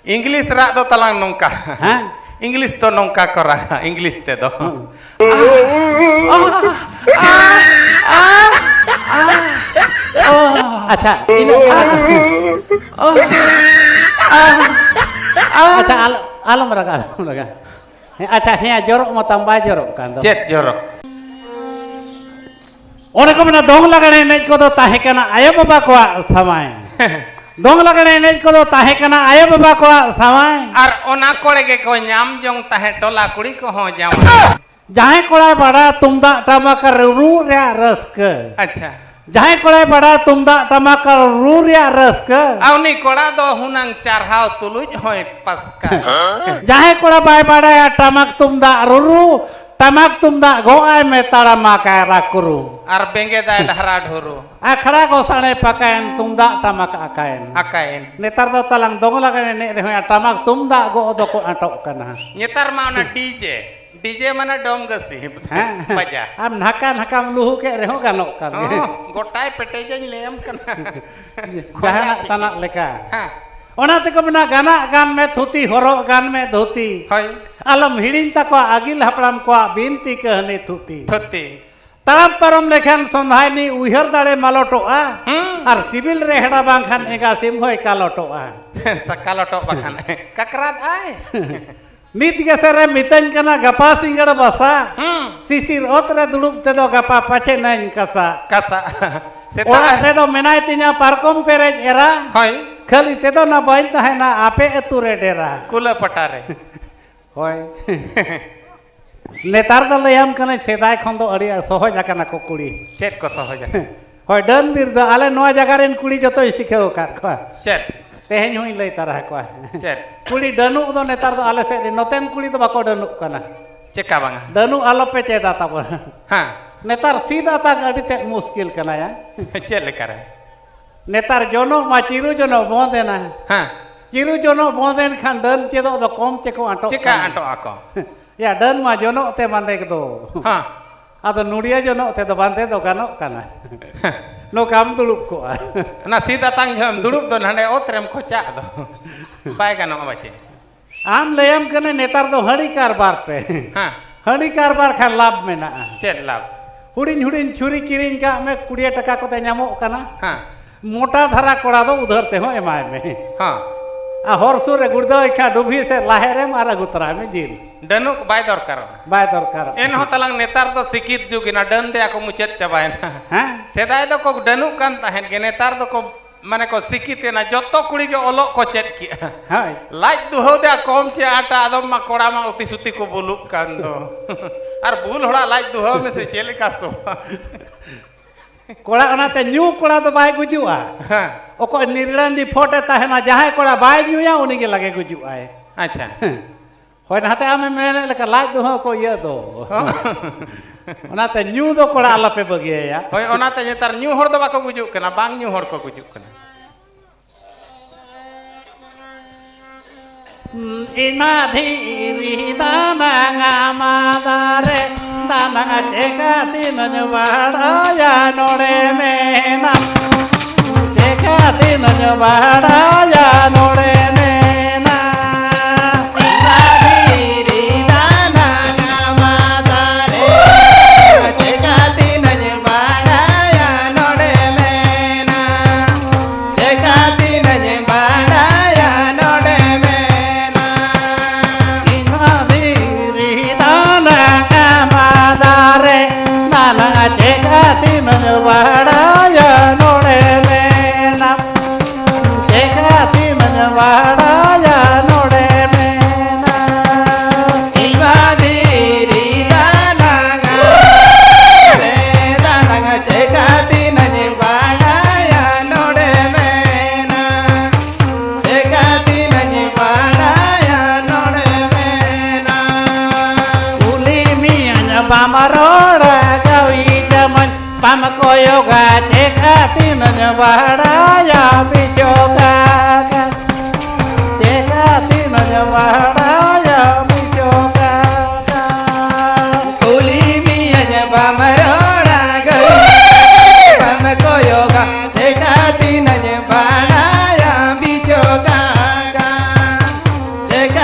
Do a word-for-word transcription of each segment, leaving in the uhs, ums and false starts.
English ᱨᱟᱜ ᱫᱚ ᱛᱟᱞᱟᱝ ᱱᱚᱝᱠᱟ᱾ ᱦᱮᱸ? ᱤᱝᱞᱤᱥ ᱫᱚ ᱱᱚᱝᱠᱟ ᱠᱚ ᱨᱟᱜᱟ, ᱤᱝᱞᱤᱥ ᱛᱮᱫᱚ᱾ ᱦᱩᱸ᱾ ᱟᱪᱪᱷᱟ, ᱤᱱᱟᱹ-, ᱟᱪᱪᱷᱟ, ᱟᱞ-, ᱟᱞᱚᱢ ᱨᱟᱜᱟ, ᱟᱞᱚᱢ ᱨᱟᱜᱟ᱾ ᱦᱮᱸ, ᱟᱪᱪᱷᱟ, ᱦᱮᱸ, ᱡᱚᱨᱚᱜ ᱢᱟᱛᱟᱢ, ᱵᱟᱭ ᱡᱚᱨᱚᱜ ᱠᱟᱱ ᱫᱚ᱾ ᱪᱮᱫ ᱡᱚᱨᱚᱜ? ᱚᱱᱮ ᱠᱚ ᱢᱮᱱᱟ, ᱫᱚᱝ ᱞᱟᱜᱽᱬᱮ ᱮᱱᱮᱡ ᱠᱚᱫᱚ ᱛᱟᱦᱮᱸ ᱠᱟᱱᱟ ᱟᱭᱳ ᱵᱟᱵᱟ ᱠᱚᱣᱟᱜ ᱥᱟᱢᱟᱭ᱾ ᱫᱚᱝ ᱞᱟᱜᱽᱬᱮ ᱮᱱᱮᱡ ᱠᱚᱫᱚ ᱛᱟᱦᱮᱸ ᱠᱟᱱᱟ ᱟᱭᱳ ᱵᱟᱵᱟ ᱠᱚᱣᱟᱜ ᱥᱟᱢᱟᱭ᱾ ᱟᱨ ᱚᱱᱟ ᱠᱚᱨᱮ ᱜᱮᱠᱚ ᱧᱟᱢ ᱡᱚᱝ ᱛᱟᱦᱮᱸᱫ ᱴᱚᱞᱟ ᱠᱩᱲᱤ ᱠᱚᱦᱚᱸ ᱡᱟᱶᱟᱭ᱾ ᱡᱟᱦᱟᱸᱭ ᱠᱚᱲᱟᱭ ᱵᱟᱲᱟᱭᱟ ᱛᱩᱢᱫᱟᱜ ᱴᱟᱢᱟᱠ ᱟᱨ ᱨᱩ ᱨᱮᱭᱟᱜ ᱨᱟᱹᱥᱠᱟᱹ᱾ ᱟᱪᱪᱷᱟ᱾ ᱡᱟᱦᱟᱸᱭ ᱠᱚᱲᱟᱭ ᱵᱟᱲᱟᱭᱟ ᱛᱩᱢᱫᱟᱜ ᱴᱟᱢᱟᱠ ᱟᱨ ᱨᱩ ᱨᱮᱭᱟᱜ ᱨᱟᱹᱥᱠᱟᱹ᱾ ᱟᱨ ᱩᱱᱤ ᱠᱚᱲᱟ ᱫᱚ ᱦᱩᱱᱟᱹᱝ ᱪᱟᱨᱦᱟᱣ ᱛᱩᱞᱩᱡ ᱦᱚᱸᱭ ᱯᱟᱥᱠᱟ᱾ ᱡᱟᱦᱟᱸᱭ ᱠᱚᱲᱟ ᱵᱟᱭ ᱵᱟᱲᱟᱭᱟ ᱴᱟᱢᱟᱠ ᱛᱩᱢᱫᱟᱜ ᱨᱩᱨᱩ, ᱴᱟᱢᱟᱠ ᱛᱩᱢᱫᱟᱜ ᱜᱚᱜ ᱟᱭ ᱢᱮ, ᱛᱟᱲᱟᱢᱟ ᱠᱟᱭᱨᱟ ᱠᱩᱨᱩ᱾ ᱟᱨ ᱵᱮᱸᱜᱮᱫᱟᱭ ᱰᱷᱟᱨᱟ ᱰᱷᱩᱨᱩ᱾ ᱟᱠᱷᱲᱟ ᱜᱚᱥᱟᱬᱮ ᱯᱟᱠᱟᱭᱮᱱ, ᱛᱩᱢᱫᱟᱜ ᱴᱟᱢᱟᱠ ᱟᱠᱟᱭᱮᱱ᱾ ᱟᱠᱟᱭᱮᱱ᱾ ᱱᱮᱛᱟᱨ ᱫᱚ ᱛᱟᱞᱟᱝ ᱫᱚᱝ ᱞᱟᱜᱽᱬᱮ ᱮᱱᱮᱡ ᱨᱮᱦᱚᱸ ᱴᱟᱢᱟᱠ ᱛᱩᱢᱫᱟᱜ ᱜᱚᱜ ᱫᱚᱠᱚ ᱟᱸᱴᱚᱜ ᱠᱟᱱᱟ᱾ ᱱᱮᱛᱟᱨ ᱢᱟ ᱚᱱᱟ ᱰᱤᱡᱮ, ᱰᱤᱡᱮ ᱢᱟᱱᱮ ᱰᱚᱢ ᱜᱟᱹᱥᱤ ᱦᱮᱸ᱾ ᱵᱟᱡᱟ᱾ ᱟᱢ ᱱᱷᱟᱠᱟ ᱱᱷᱟᱠᱟᱢ ᱞᱩᱦᱩ ᱠᱮᱫ ᱨᱮᱦᱚᱸ ᱜᱟᱱᱚᱜ ᱠᱟᱱ ᱜᱮᱭᱟ᱾ ᱦᱚᱸ, ᱜᱚᱴᱟᱭ ᱯᱮᱴᱮᱡᱟᱹᱧ ᱞᱟᱹᱭᱟᱢ ᱠᱟᱱᱟ᱾ ᱡᱟᱦᱟᱱᱟᱜ ᱛᱟᱱᱟᱜ ᱞᱮᱠᱟ᱾ ᱦᱮᱸ᱾ ᱚᱱᱟ ᱛᱮᱠᱚ ᱢᱮᱱᱟ, ᱜᱟᱱᱟᱜ ᱜᱟᱱ ᱢᱮ ᱛᱷᱩᱛᱤ, ᱦᱚᱨᱚᱜ ᱜᱟᱱ ᱢᱮ ᱫᱷᱩᱛᱤ᱾ ᱦᱳᱭ᱾ ᱟᱞᱚᱢ ᱦᱤᱲᱤᱧ ᱛᱟᱠᱚᱣᱟ ᱟᱹᱜᱤᱞ ᱦᱟᱯᱲᱟᱢ ᱠᱚᱣᱟᱜ ᱵᱤᱱᱛᱤ ᱠᱟᱹᱦᱱᱤ ᱛᱷᱩᱛᱤ᱾ ᱛᱷᱩᱛᱤ᱾ ᱛᱟᱲᱟᱢ ᱯᱟᱨᱚᱢ ᱞᱮᱠᱷᱟᱱ ᱥᱚᱸᱫᱷᱟᱭᱱᱤ ᱩᱭᱦᱟᱹᱨ ᱫᱟᱲᱮ ᱢᱟᱞᱚᱴᱚᱜᱼᱟ᱾ ᱦᱩᱸ᱾ ᱟᱨ ᱥᱤᱵᱤᱞ ᱨᱮ ᱦᱮᱰᱟ ᱵᱟᱝᱠᱷᱟᱱ ᱮᱸᱜᱟ ᱥᱤᱢ ᱦᱚᱸᱭ ᱠᱟᱞᱚᱴᱚᱜᱼᱟ᱾ ᱥᱟᱠᱟ ᱞᱚᱴᱚᱜ ᱵᱟᱠᱷᱟᱱ ᱠᱟᱠᱨᱟᱫ ᱟᱭ᱾ ᱱᱤᱛ ᱜᱮᱥᱮ ᱨᱮ ᱢᱤᱛᱟᱹᱧ ᱠᱟᱱᱟ ᱜᱟᱯᱟ ᱥᱤᱸᱜᱟᱹᱲ ᱵᱟᱥᱟ᱾ ᱦᱩᱸ᱾ ᱥᱤᱥᱤᱨ ᱚᱛ ᱨᱮ ᱫᱩᱲᱩᱵ ᱛᱮᱫᱚ ᱜᱟᱯᱟ ᱯᱟᱪᱷᱮ ᱱᱟᱧ ᱠᱟᱥᱟ᱾ ᱠᱟᱥᱟ᱾ ᱥᱮᱛᱟᱜ ᱚᱲᱟᱜ ᱨᱮᱫᱚ ᱢᱮᱱᱟᱭ ᱛᱤᱧᱟ ᱯᱟᱨᱠᱚᱢ ᱯᱮᱨᱮᱡ ᱮᱨᱟ᱾ ᱦᱳᱭ᱾ ᱠᱷᱟᱹᱞᱤ ᱛᱮᱫᱚ ᱱᱟ ᱵᱟᱹᱧ ᱛᱟᱦᱮᱱᱟ ᱟᱯᱮ ᱟᱹᱛᱩ ᱨᱮ ᱰᱮᱨᱟ᱾ ᱠᱩᱞᱟᱹ ᱯᱟᱴᱟ ᱨᱮ᱾ ᱦᱳᱭ᱾ ᱱᱮᱛᱟᱨ ᱫᱚ ᱞᱟᱹᱭᱟᱢ ᱠᱟᱹᱱᱟᱹᱧ, ᱥᱮᱫᱟᱭ ᱠᱷᱚᱱ ᱫᱚ ᱟᱹᱰᱤ ᱥᱚᱦᱚᱡ ᱟᱠᱟᱱᱟ ᱠᱚ ᱠᱩᱲᱤ᱾ ᱪᱮᱫ ᱠᱚ ᱥᱚᱦᱚᱡ ᱟᱠᱟᱱᱟ? ᱦᱳᱭ, ᱰᱟᱹᱱ ᱵᱤᱨᱫᱟᱹ, ᱟᱞᱮ ᱱᱚᱣᱟ ᱡᱟᱭᱜᱟ ᱨᱮᱱ ᱠᱩᱲᱤ ᱡᱚᱛᱚᱭ ᱥᱤᱠᱷᱟᱹᱣ ᱟᱠᱟᱫ ᱠᱚᱣᱟ᱾ ᱪᱮᱫ? ᱛᱮᱦᱮᱧ ᱦᱚᱸᱧ ᱞᱟᱹᱭ ᱛᱟᱨᱟ ᱟᱠᱚᱣᱟ᱾ ᱪᱮᱫ? ᱠᱩᱲᱤ ᱰᱟᱹᱱᱩᱜ ᱫᱚ ᱱᱮᱛᱟᱨ ᱫᱚ ᱟᱞᱮ ᱥᱮᱫ ᱨᱮ ᱱᱚᱛᱮᱱ ᱠᱩᱲᱤ ᱫᱚ ᱵᱟᱠᱚ ᱰᱟᱹᱱᱩᱜ ᱠᱟᱱᱟ᱾ ᱪᱮᱠᱟ ᱵᱟᱝᱟ? ᱰᱟᱹᱱᱩᱜ ᱟᱞᱚᱯᱮ ᱪᱮᱫᱟ ᱛᱟᱵᱚᱱᱟ᱾ ᱦᱮᱸ᱾ ᱱᱮᱛᱟᱨ ᱥᱤᱫ ᱟᱛᱟᱝ ᱟᱹᱰᱤ ᱛᱮᱫ ᱢᱩᱥᱠᱤᱞ ᱠᱟᱱᱟ ᱭᱟ᱾ ᱪᱮᱫ ᱞᱮᱠᱟᱨᱮ? ᱱᱮᱛᱟᱨ ᱡᱚᱱᱚᱜ ᱢᱟ ᱪᱤᱨᱩ ᱡᱚᱱᱚᱜ ᱵᱚᱸᱫ ᱮᱱᱟ᱾ ᱦᱮᱸ᱾ ᱪᱤᱨᱩ ᱡᱚᱱᱚᱜ ᱵᱚᱸᱫ ᱮᱱ ᱠᱷᱟᱱ ᱰᱟᱹᱱ ᱪᱮᱫᱚᱜ ᱫᱚ ᱠᱚᱢ ᱪᱮᱠᱚ ᱟᱸᱴᱚᱜ ᱪᱮᱠᱟ ᱠᱟᱱᱟ᱾ ᱟᱸᱴᱚᱜ ᱟᱠᱚ? ᱭᱟ, ᱰᱟᱹᱱ ᱢᱟ ᱡᱚᱱᱚᱜ ᱛᱮ ᱵᱟᱸᱫᱮ ᱫᱚ᱾ ᱦᱮᱸ᱾ ᱟᱫᱚ ᱱᱩᱲᱤᱭᱟᱹ ᱡᱚᱱᱚᱜ ᱛᱮᱫᱚ ᱵᱟᱸᱫᱮ ᱫᱚ ᱜᱟᱱᱚᱜ ᱠᱟᱱᱟ᱾ ᱱᱚᱝᱠᱟᱢ ᱫᱩᱲᱩᱵ ᱠᱚᱜᱼᱟ᱾ ᱚᱱᱟ ᱥᱤᱫ ᱟᱛᱟᱝ ᱡᱚᱦᱚᱜ ᱮᱢ ᱫᱩᱲᱩᱵ ᱫᱚ ᱱᱟᱰᱮ ᱚᱛ ᱨᱮᱢ ᱠᱚᱪᱟᱜ ᱫᱚ᱾ ᱵᱟᱭ ᱜᱟᱱᱚᱜᱼᱟ ᱵᱟᱪᱮ᱾ ᱟᱢ ᱞᱟᱹᱭᱟᱢ ᱠᱟᱹᱱᱟᱹᱧ, ᱱᱮᱛᱟᱨ ᱫᱚ ᱦᱟᱺᱰᱤ ᱠᱟᱨᱵᱟᱨ ᱯᱮ᱾ ᱦᱮᱸ᱾ ᱦᱟᱺᱰᱤ ᱠᱟᱨᱵᱟᱨ ᱠᱷᱟᱱ ᱞᱟᱵᱷ ᱢᱮᱱᱟᱜᱼᱟ᱾ ᱪᱮᱫ ᱞᱟᱵᱷ? ᱦᱩᱰᱤᱧ ᱦᱩᱰᱤᱧ ᱪᱷᱩᱨᱤ ᱠᱤᱨᱤᱧ ᱠᱟᱜ ᱢᱮ, ᱠᱩᱲᱤ ᱴᱟᱠᱟ ᱠᱚᱛᱮ ᱧᱟᱢᱚᱜ ᱠᱟᱱᱟ᱾ ᱦᱮᱸ᱾ ᱢᱚᱴᱟ ᱫᱷᱟᱨᱟ ᱠᱚᱲᱟ ᱫᱚ ᱩᱫᱷᱟᱹᱨ ᱛᱮᱦᱚᱸ ᱮᱢᱟᱭ ᱢᱮ᱾ ᱦᱮᱸ᱾ ᱟᱨ ᱦᱚᱨ ᱥᱩᱨ ᱨᱮ ᱜᱩᱲᱫᱟᱹᱣ ᱠᱷᱟᱱ ᱰᱩᱵᱷᱤ ᱥᱮ ᱞᱟᱦᱮᱨᱮᱢ ᱟᱨ ᱟᱹᱜᱩ ᱛᱚᱨᱟᱭ ᱢᱮ ᱡᱤᱞ᱾ ᱰᱟᱹᱱᱩᱜ ᱵᱟᱭ ᱫᱚᱨᱠᱟᱨᱚᱜᱼᱟ᱾ ᱵᱟᱭ ᱫᱚᱨᱠᱟᱨᱚᱜᱼᱟ᱾ ᱮᱱᱦᱚᱸ ᱛᱟᱞᱟᱝ ᱱᱮᱛᱟᱨ ᱫᱚ ᱥᱤᱠᱤᱛ ᱡᱩᱜᱽ ᱮᱱᱟ, ᱰᱟᱹᱱ ᱫᱮᱭᱟ ᱠᱚ ᱢᱩᱪᱟᱹᱫ ᱪᱟᱵᱟᱭᱮᱱᱟ᱾ ᱦᱮᱸ᱾ ᱥᱮᱫᱟᱭ ᱫᱚᱠᱚ ᱰᱟᱹᱱᱩᱜ ᱠᱟᱱ ᱛᱟᱦᱮᱸᱫ ᱜᱮ, ᱱᱮᱛᱟᱨ ᱫᱚᱠᱚ ᱢᱟᱱᱮ ᱠᱚ ᱥᱤᱠᱤᱛ ᱮᱱᱟ, ᱡᱚᱛᱚ ᱠᱩᱲᱤ ᱜᱮ ᱚᱞᱚᱜ ᱠᱚ ᱪᱮᱫ ᱠᱮᱜᱼᱟ᱾ ᱦᱳᱭ᱾ ᱞᱟᱡ ᱫᱩᱦᱟᱹᱣ ᱫᱮ ᱠᱚᱢ ᱪᱮ ᱟᱴᱟ, ᱟᱫᱚᱢ ᱢᱟ ᱠᱚᱲᱟ ᱢᱟ ᱩᱛᱤ ᱥᱩᱛᱤ ᱠᱚ ᱵᱩᱞᱩᱜ ᱠᱟᱱ ᱫᱚ᱾ ᱟᱨ ᱵᱩᱞ ᱦᱚᱲᱟᱜ ᱞᱟᱡ ᱫᱩᱦᱟᱹᱣ ᱢᱮᱥᱮ ᱪᱮᱫ ᱞᱮᱠᱟ ᱥᱚᱣᱟ? ᱠᱚᱲᱟ ᱚᱱᱟᱛᱮ ᱧᱩ ᱠᱚᱲᱟ ᱫᱚ ᱵᱟᱭ ᱜᱩᱡᱩᱜᱼᱟ᱾ ᱦᱮᱸ᱾ ᱚᱠᱚᱭ ᱱᱤᱨᱲᱟᱹᱱ ᱰᱤᱯᱷᱚᱴ ᱮ ᱛᱟᱦᱮᱱᱟ, ᱡᱟᱦᱟᱸᱭ ᱠᱚᱲᱟ ᱵᱟᱭ ᱧᱩᱭᱟ ᱩᱱᱤ ᱜᱮ ᱞᱟᱜᱮ ᱜᱩᱡᱩᱜᱼᱟᱭ᱾ ᱟᱪᱪᱷᱟ᱾ ᱦᱳᱭ, ᱱᱟᱛᱮ ᱟᱢᱮᱢ ᱢᱮᱱᱮᱫ ᱞᱮᱠᱟ ᱞᱟᱡ ᱫᱩᱦᱟᱹᱣ ᱠᱚ ᱤᱭᱟᱹ ᱫᱚ᱾ ᱦᱚᱸ᱾ ᱚᱱᱟᱛᱮ ᱧᱩ ᱫᱚ ᱠᱚᱲᱟ ᱟᱞᱚᱯᱮ ᱵᱟᱹᱜᱤᱭᱟᱭᱟ᱾ ᱦᱳᱭ, ᱚᱱᱟᱛᱮ ᱱᱮᱛᱟᱨ ᱧᱩ ᱦᱚᱲ ᱫᱚ ᱵᱟᱠᱚ ᱜᱩᱡᱩᱜ ᱠᱟᱱᱟ, ᱵᱟᱝ ᱧᱩ ᱦᱚᱲ ᱠᱚ ᱜᱩᱡᱩᱜ ᱠᱟᱱᱟ᱾ ᱤᱧ ᱢᱟ ᱫᱷᱤᱨᱤ ᱫᱟᱱᱟᱝ ᱟᱢᱟ ᱫᱟᱨᱮ, ᱫᱟᱱᱟᱝ ᱪᱮᱠᱟ ᱛᱤᱱᱟᱹᱧ ᱵᱟᱲᱟᱭᱟ ᱱᱚᱰᱮ ᱢᱮᱱᱟᱢ, ᱪᱮᱠᱟ ᱛᱤᱱᱟᱹᱧ ᱵᱟᱲᱟᱭᱟ ᱱᱚᱰᱮ ᱢᱮᱱᱟᱢ᱾ ᱤᱧ ᱢᱟ ᱫᱷᱤᱨᱤ ᱫᱟᱱᱟᱝ ᱟᱢᱟ ᱫᱟᱨᱮ, ᱪᱮᱠᱟ ᱛᱤᱱᱟᱹᱧ ᱵᱟᱲᱟᱭᱟ ᱱᱚᱰᱮ ᱢᱮᱱᱟᱢ᱾ ᱪᱮᱠᱟ ᱛᱤᱱᱟᱹᱧ ᱵᱟᱲᱟᱭᱟ ᱱᱚᱰᱮ ᱢᱮᱱᱟᱢ᱾ ᱤᱧ ᱢᱟ ᱫᱷᱤᱨᱤ ᱫᱟᱱᱟᱝ ᱟᱢᱟ ᱫᱟᱨᱮ, ᱫᱟᱱᱟᱝ ᱪᱮᱠᱟ ᱛᱤᱱᱟᱹᱧ ᱵᱟᱲᱟᱭᱟ ᱱᱚᱰᱮ ᱢᱮᱱᱟᱢ᱾ ᱪᱮᱠᱟ ᱛᱤᱱᱟᱹᱧ ᱵᱟᱲᱟᱭᱟ ᱱᱚᱰᱮ ᱢᱮᱱᱟᱢ᱾ ᱤᱧ ᱢᱟ ᱫᱷᱤᱨᱤ ᱫᱟᱱᱟᱝ ᱟᱢᱟ ᱫᱟᱨᱮ, ᱫᱟᱱᱟᱝ ᱪᱮᱠᱟ ᱛᱤᱱᱟᱹᱧ ᱵᱟᱲᱟᱭᱟ ᱱᱚᱰᱮ ᱢᱮᱱᱟᱢ᱾ ᱪᱮᱠᱟ ᱛᱤᱱᱟᱹᱧ ᱵᱟᱲᱟᱭᱟ ᱱᱚᱰᱮ ᱢᱮᱱᱟᱢ᱾ ᱠᱩᱞᱤ ᱢᱤᱭᱟᱹᱧ ᱵᱟᱢ ᱨᱚᱲᱟ ᱜᱟᱹᱣᱤ ᱡᱟᱢᱟᱧ, ᱵᱟᱢ ᱠᱚᱭᱚᱜᱟ ᱪᱮᱠᱟ ᱛᱤᱱᱟᱹᱧ ᱵᱟᱲᱟᱭᱟ ᱵᱤᱪᱚᱠᱟ᱾ ᱪᱮᱠᱟ ᱛᱤᱱᱟᱹᱧ ᱵᱟᱲᱟᱭᱟ ᱵᱤᱪᱚᱠᱟ᱾ ᱠᱩᱞᱤ ᱢᱤᱭᱟᱹᱧ ᱵᱟᱢ ᱨᱚᱲᱟ ᱜᱟᱹᱣᱤ, ᱵᱟᱢ ᱠᱚᱭᱚᱜᱟ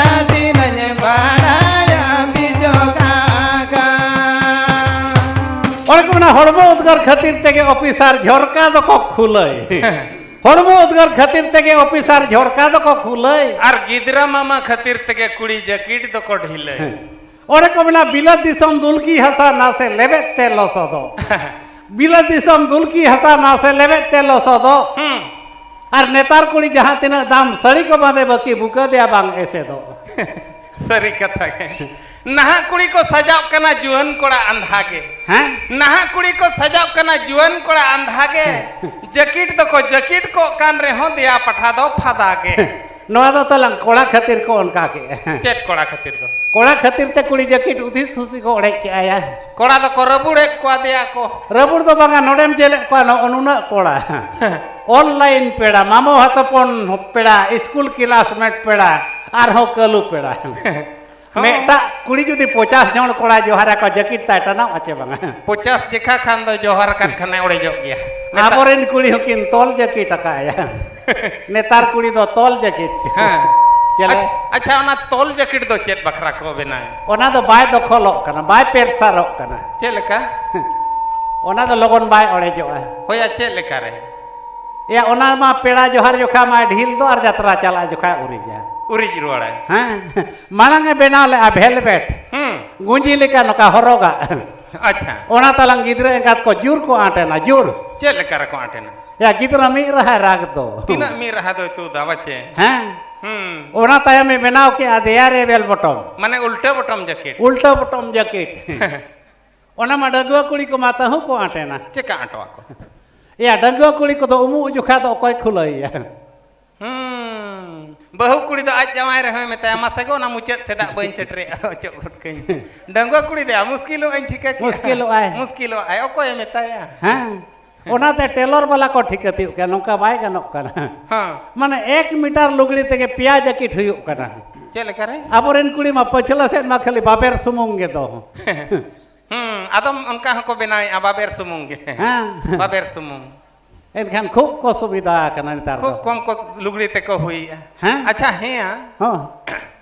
ᱦᱚᱲᱢᱚ ᱩᱫᱽᱜᱟᱹᱨ ᱠᱷᱟᱹᱛᱤᱨ ᱛᱮᱜᱮ ᱚᱯᱷᱤᱥᱟᱨ ᱡᱷᱚᱨᱠᱟ ᱫᱚᱠᱚ ᱠᱷᱩᱞᱟᱹᱭ᱾ ᱦᱚᱲᱢᱚ ᱩᱫᱽᱜᱟᱹᱨ ᱠᱷᱟᱹᱛᱤᱨ ᱛᱮᱜᱮ ᱚᱯᱷᱤᱥᱟᱨ ᱡᱷᱚᱨᱠᱟ ᱫᱚᱠᱚ ᱠᱷᱩᱞᱟᱹᱭ᱾ ᱟᱨ ᱜᱤᱫᱽᱨᱟᱹ ᱢᱟᱢᱟ ᱠᱷᱟᱹᱛᱤᱨ ᱛᱮᱜᱮ ᱠᱩᱲᱤ ᱡᱟᱹᱠᱤᱴ ᱫᱚᱠᱚ ᱰᱷᱤᱞᱟᱹᱭ᱾ ᱦᱮᱸ᱾ ᱚᱸᱰᱮ ᱠᱚ ᱢᱮᱱᱟ, ᱵᱤᱞᱟᱹᱛ ᱫᱤᱥᱚᱢ ᱫᱩᱞᱠᱤ ᱦᱟᱥᱟ ᱱᱟᱥᱮ ᱞᱮᱵᱮᱫ ᱛᱮ ᱞᱚᱥᱚᱫᱚᱜ᱾ ᱵᱤᱞᱟᱹᱛ ᱫᱤᱥᱚᱢ ᱫᱩᱞᱠᱤ ᱦᱟᱥᱟ ᱱᱟᱥᱮ ᱞᱮᱵᱮᱫ ᱛᱮ ᱞᱚᱥᱚᱫᱚᱜ᱾ ᱦᱩᱸ᱾ ᱟᱨ ᱱᱮᱛᱟᱨ ᱠᱩᱲᱤ ᱡᱟᱦᱟᱸ ᱛᱤᱱᱟᱹᱜ ᱫᱟᱢ ᱥᱟᱹᱲᱤ ᱠᱚ ᱵᱟᱸᱫᱮ ᱵᱟᱹᱠᱤ ᱵᱩᱠᱟᱹ ᱫᱮᱭᱟ ᱵᱟᱝ ᱮᱥᱮᱫᱚᱜ᱾ ᱥᱟᱹᱨᱤ ᱠᱟᱛᱷᱟ ᱜᱮ᱾ ᱱᱟᱦᱟᱜ ᱠᱩᱲᱤ ᱠᱚ ᱥᱟᱡᱟᱣᱜ ᱠᱟᱱᱟ ᱡᱩᱣᱟᱹᱱ ᱠᱚᱲᱟ ᱟᱸᱫᱷᱟ ᱜᱮ᱾ ᱦᱮᱸ? ᱱᱟᱦᱟᱜ ᱠᱩᱲᱤ ᱠᱚ ᱥᱟᱡᱟᱣᱜ ᱠᱟᱱᱟ ᱡᱩᱣᱟᱹᱱ ᱠᱚᱲᱟ ᱟᱸᱫᱷᱟ ᱜᱮ᱾ ᱡᱟᱹᱠᱤᱴ ᱫᱚᱠᱚ ᱡᱟᱹᱠᱤᱴ ᱠᱚᱜ ᱠᱟᱱ ᱨᱮᱦᱚᱸ ᱫᱮᱭᱟ ᱯᱟᱴᱷᱟ ᱫᱚ ᱯᱷᱟᱫᱟ ᱜᱮ᱾ ᱱᱚᱣᱟ ᱫᱚ ᱛᱟᱞᱟᱝ ᱠᱚᱲᱟ ᱠᱷᱟᱹᱛᱤᱨ ᱠᱚ ᱚᱱᱠᱟ ᱠᱮᱜᱼᱟ᱾ ᱪᱮᱫ ᱠᱚᱲᱟ ᱠᱷᱟᱹᱛᱤᱨ ᱫᱚ? ᱠᱚᱲᱟ ᱠᱷᱟᱹᱛᱤᱨ ᱛᱮ ᱠᱩᱲᱤ ᱡᱟᱹᱠᱤᱴ ᱩᱫᱷᱤ ᱥᱩᱥᱤ ᱠᱚ ᱚᱲᱮᱡ ᱠᱮᱜᱼᱟ ᱭᱟ᱾ ᱠᱚᱲᱟ ᱫᱚᱠᱚ ᱨᱟᱹᱵᱩᱲᱮᱫ ᱠᱚᱣᱟ ᱫᱮᱭᱟ ᱠᱚ᱾ ᱨᱟᱹᱵᱩᱲ ᱫᱚ ᱵᱟᱝᱟ, ᱱᱚᱰᱮᱢ ᱡᱮᱞᱮᱫ ᱠᱚᱣᱟ ᱱᱚᱜᱼᱚ ᱱᱩᱱᱟᱹᱜ ᱠᱚᱲᱟ᱾ ᱚᱱᱞᱟᱭᱤᱱ ᱯᱮᱲᱟ, ᱢᱟᱢᱚ ᱦᱟᱛᱚᱯᱚᱱ ᱯᱮᱲᱟ, ᱤᱥᱠᱩᱞ ᱠᱞᱟᱥᱢᱮᱴ ᱯᱮᱲᱟ, ᱟᱨᱦᱚᱸ ᱠᱟᱹᱞᱩ ᱯᱮᱲᱟ᱾ ᱦᱚᱸ᱾ ᱢᱤᱫᱴᱟᱜ ᱠᱩᱲᱤ ᱡᱩᱫᱤ ᱯᱚᱪᱟᱥ ᱡᱚᱱ ᱠᱚᱲᱟ ᱡᱚᱦᱟᱨ ᱟᱠᱚ, ᱡᱟᱹᱠᱤᱴ ᱛᱟᱭ ᱴᱟᱱᱟᱣ ᱟᱪᱮ ᱵᱟᱝᱟ? ᱯᱚᱪᱟᱥ ᱡᱮᱠᱷᱟ ᱠᱷᱟᱱ ᱫᱚ ᱡᱚᱦᱟᱨ ᱟᱠᱟᱫ ᱠᱷᱟᱱᱮ ᱚᱲᱮᱡᱚᱜ ᱜᱮᱭᱟ᱾ ᱟᱵᱚᱨᱮᱱ ᱠᱩᱲᱤ ᱦᱚᱸᱠᱤᱱ ᱛᱚᱞ ᱡᱟᱹᱠᱤᱴ ᱟᱠᱟᱫᱼᱟ᱾ ᱱᱮᱛᱟᱨ ᱠᱩᱲᱤ ᱫᱚ ᱛᱚᱞ ᱡᱟᱹᱠᱤᱴ᱾ ᱦᱮᱸ᱾ ᱪᱮᱞᱮ? ᱟᱪ-, ᱟᱪᱪᱷᱟ, ᱚᱱᱟ ᱛᱚᱞ ᱡᱟᱹᱠᱤᱴ ᱫᱚ ᱪᱮᱫ ᱵᱟᱠᱷᱨᱟ ᱠᱚ ᱵᱮᱱᱟᱣ? ᱚᱱᱟ ᱫᱚ ᱵᱟᱭ ᱫᱚᱠᱷᱚᱞᱚᱜ ᱠᱟᱱᱟ, ᱵᱟᱭ ᱯᱮᱨᱥᱟᱨᱚᱜ ᱠᱟᱱᱟ᱾ ᱪᱮᱫ ᱞᱮᱠᱟ? ᱚᱱᱟ ᱫᱚ ᱞᱚᱜᱚᱱ ᱵᱟᱭ ᱚᱲᱮᱡᱚᱜᱼᱟ᱾ ᱦᱳᱭᱟ, ᱪᱮᱫ ᱞᱮᱠᱟᱨᱮ? ᱮᱭᱟ, ᱚᱱᱟ ᱢᱟ ᱯᱮᱲᱟ ᱡᱚᱦᱟᱨ ᱡᱚᱠᱷᱟ ᱢᱟᱭ ᱰᱷᱤᱞ ᱫᱚ ᱟᱨ ᱡᱟᱛᱨᱟ ᱪᱟᱞᱟᱜ ᱡᱚᱠᱷᱟ ᱩᱨᱤᱡᱟ᱾ ᱩᱨᱤᱡ ᱨᱩᱣᱟᱹᱲᱟᱭ᱾ ᱦᱮᱸ, ᱢᱟᱲᱟᱝ ᱮ ᱵᱮᱱᱟᱣ ᱞᱮᱜᱼᱟ velvet᱾ ᱦᱩᱸ᱾ ᱜᱩᱸᱡᱤ ᱞᱮᱠᱟ ᱱᱚᱝᱠᱟ ᱦᱚᱨᱚᱜᱟᱜ᱾ ᱟᱪᱪᱷᱟ᱾ ᱚᱱᱟ ᱛᱟᱞᱟᱝ ᱜᱤᱫᱽᱨᱟᱹ ᱮᱸᱜᱟᱛ ᱠᱚ ᱡᱳᱨ ᱠᱚ ᱟᱸᱴᱮᱱᱟ, ᱡᱳᱨ᱾ ᱪᱮᱫ ᱞᱮᱠᱟ ᱨᱮᱠᱚ ᱟᱸᱴᱮᱱᱟ? ᱭᱟ, ᱜᱤᱫᱽᱨᱟᱹ ᱢᱤᱫ ᱨᱟᱦᱟᱭ ᱨᱟᱜᱽ ᱫᱚ᱾ ᱛᱤᱱᱟᱹᱜ ᱢᱤᱫ ᱨᱟᱦᱟ ᱫᱚᱭ ᱛᱩᱫᱟ ᱵᱟᱪᱮ? ᱦᱮᱸ᱾ ᱦᱩᱸ᱾ ᱚᱱᱟ ᱛᱟᱭᱚᱢ ᱮ ᱵᱮᱱᱟᱣ ᱠᱮᱜᱼᱟ ᱫᱮᱭᱟ ᱨᱮ bell bottom᱾ ᱢᱟᱱᱮ ᱩᱞᱴᱟᱹ bottom jacket᱾ ᱩᱞᱴᱟᱹ bottom jacket᱾ ᱚᱱᱟ ᱢᱟ ᱰᱟᱺᱜᱩᱣᱟᱹ ᱠᱩᱲᱤ ᱠᱚᱢᱟ ᱛᱟᱹᱦᱩ ᱠᱚ ᱟᱸᱴᱮᱱᱟ᱾ ᱪᱮᱠᱟ ᱟᱸᱴᱚᱜ ᱟᱠᱚ? ᱮᱭᱟ, ᱰᱟᱺᱜᱩᱣᱟᱹ ᱠᱩᱲᱤ ᱠᱚᱫᱚ ᱩᱢᱩᱜ ᱡᱚᱠᱷᱟ ᱫᱚ ᱚᱠᱚᱭ ᱠᱷᱩᱞᱟᱹᱭᱮᱭᱟ? ᱦᱩᱸ, ᱵᱟᱹᱦᱩ ᱠᱩᱲᱤ ᱫᱚ ᱟᱡ ᱡᱟᱶᱟᱭ ᱨᱮᱦᱚᱸᱭ ᱢᱮᱛᱟᱭᱟ, "ᱢᱟᱥᱮ ᱜᱚ, ᱚᱱᱟ ᱢᱩᱪᱟᱹᱫ ᱥᱮᱫᱟᱜ ᱵᱟᱹᱧ ᱥᱮᱴᱮᱨᱮᱜᱼᱟ, ᱚᱪᱚᱜ ᱜᱚᱫ ᱠᱟᱹᱧ ᱢᱮ᱾" ᱰᱟᱺᱜᱩᱣᱟᱹ ᱠᱩᱲᱤ ᱫᱚᱭᱟ ᱢᱩᱥᱠᱤᱞᱚᱜ ᱟᱹᱧ ᱴᱷᱤᱠᱟᱹ ᱠᱮᱜᱼᱟ᱾ ᱢᱩᱥᱠᱤᱞᱚᱜ ᱟᱭ᱾ ᱢᱩᱥᱠᱤᱞᱚᱜ ᱟᱭ, ᱚᱠᱚᱭᱮ ᱢᱮᱛᱟᱭᱟ? ᱦᱮᱸ, ᱚᱱᱟᱛᱮ tailor ᱵᱟᱞᱟ ᱠᱚ ᱴᱷᱤᱠᱟᱹ ᱛᱤᱭᱳᱜ ᱠᱮᱜᱼᱟ, ᱱᱚᱝᱠᱟ ᱵᱟᱭ ᱜᱟᱱᱚᱜ ᱠᱟᱱᱟ᱾ ᱦᱮᱸ᱾ ᱢᱟᱱᱮ ᱮᱠ meter ᱞᱩᱜᱽᱲᱤ ᱛᱮᱜᱮ ᱯᱮᱭᱟ jacket ᱦᱩᱭᱩᱜ ᱠᱟᱱᱟ᱾ ᱪᱮᱫ ᱞᱮᱠᱟ ᱨᱮ? ᱟᱵᱚᱨᱮᱱ ᱠᱩᱲᱤ ᱢᱟ ᱯᱟᱹᱪᱷᱞᱟᱹ ᱥᱮᱫ ᱢᱟ ᱠᱷᱟᱹᱞᱤ ᱵᱟᱵᱮᱨ ᱥᱩᱢᱩᱝ ᱜᱮ ᱫᱚ᱾ ᱦᱩᱸ, ᱟᱫᱚᱢ ᱚᱱᱠᱟ ᱦᱚᱸᱠᱚ ᱵᱮᱱᱟᱣᱮᱜᱼᱟ, ᱵᱟᱵᱮᱨ ᱥᱩᱢᱩᱝ ᱜᱮ᱾ ᱦᱮᱸ᱾ ᱵᱟᱵᱮᱨ ᱥᱩᱢᱩᱝ᱾ ᱮᱱᱠᱷᱟᱱ ᱠᱷᱩᱵ ᱠᱚ ᱥᱩᱵᱤᱫᱷᱟ ᱟᱠᱟᱱᱟ ᱱᱮᱛᱟᱨ ᱠᱷᱩᱵ ᱫᱚ᱾ ᱠᱚᱢ ᱠᱚ ᱞᱩᱜᱽᱲᱤ ᱛᱮᱠᱚ ᱦᱩᱭᱮᱜᱼᱟ᱾ ᱦᱮᱸ? ᱟᱪᱪᱷᱟ, ᱦᱮᱸᱭᱟ᱾ ᱦᱚᱸ᱾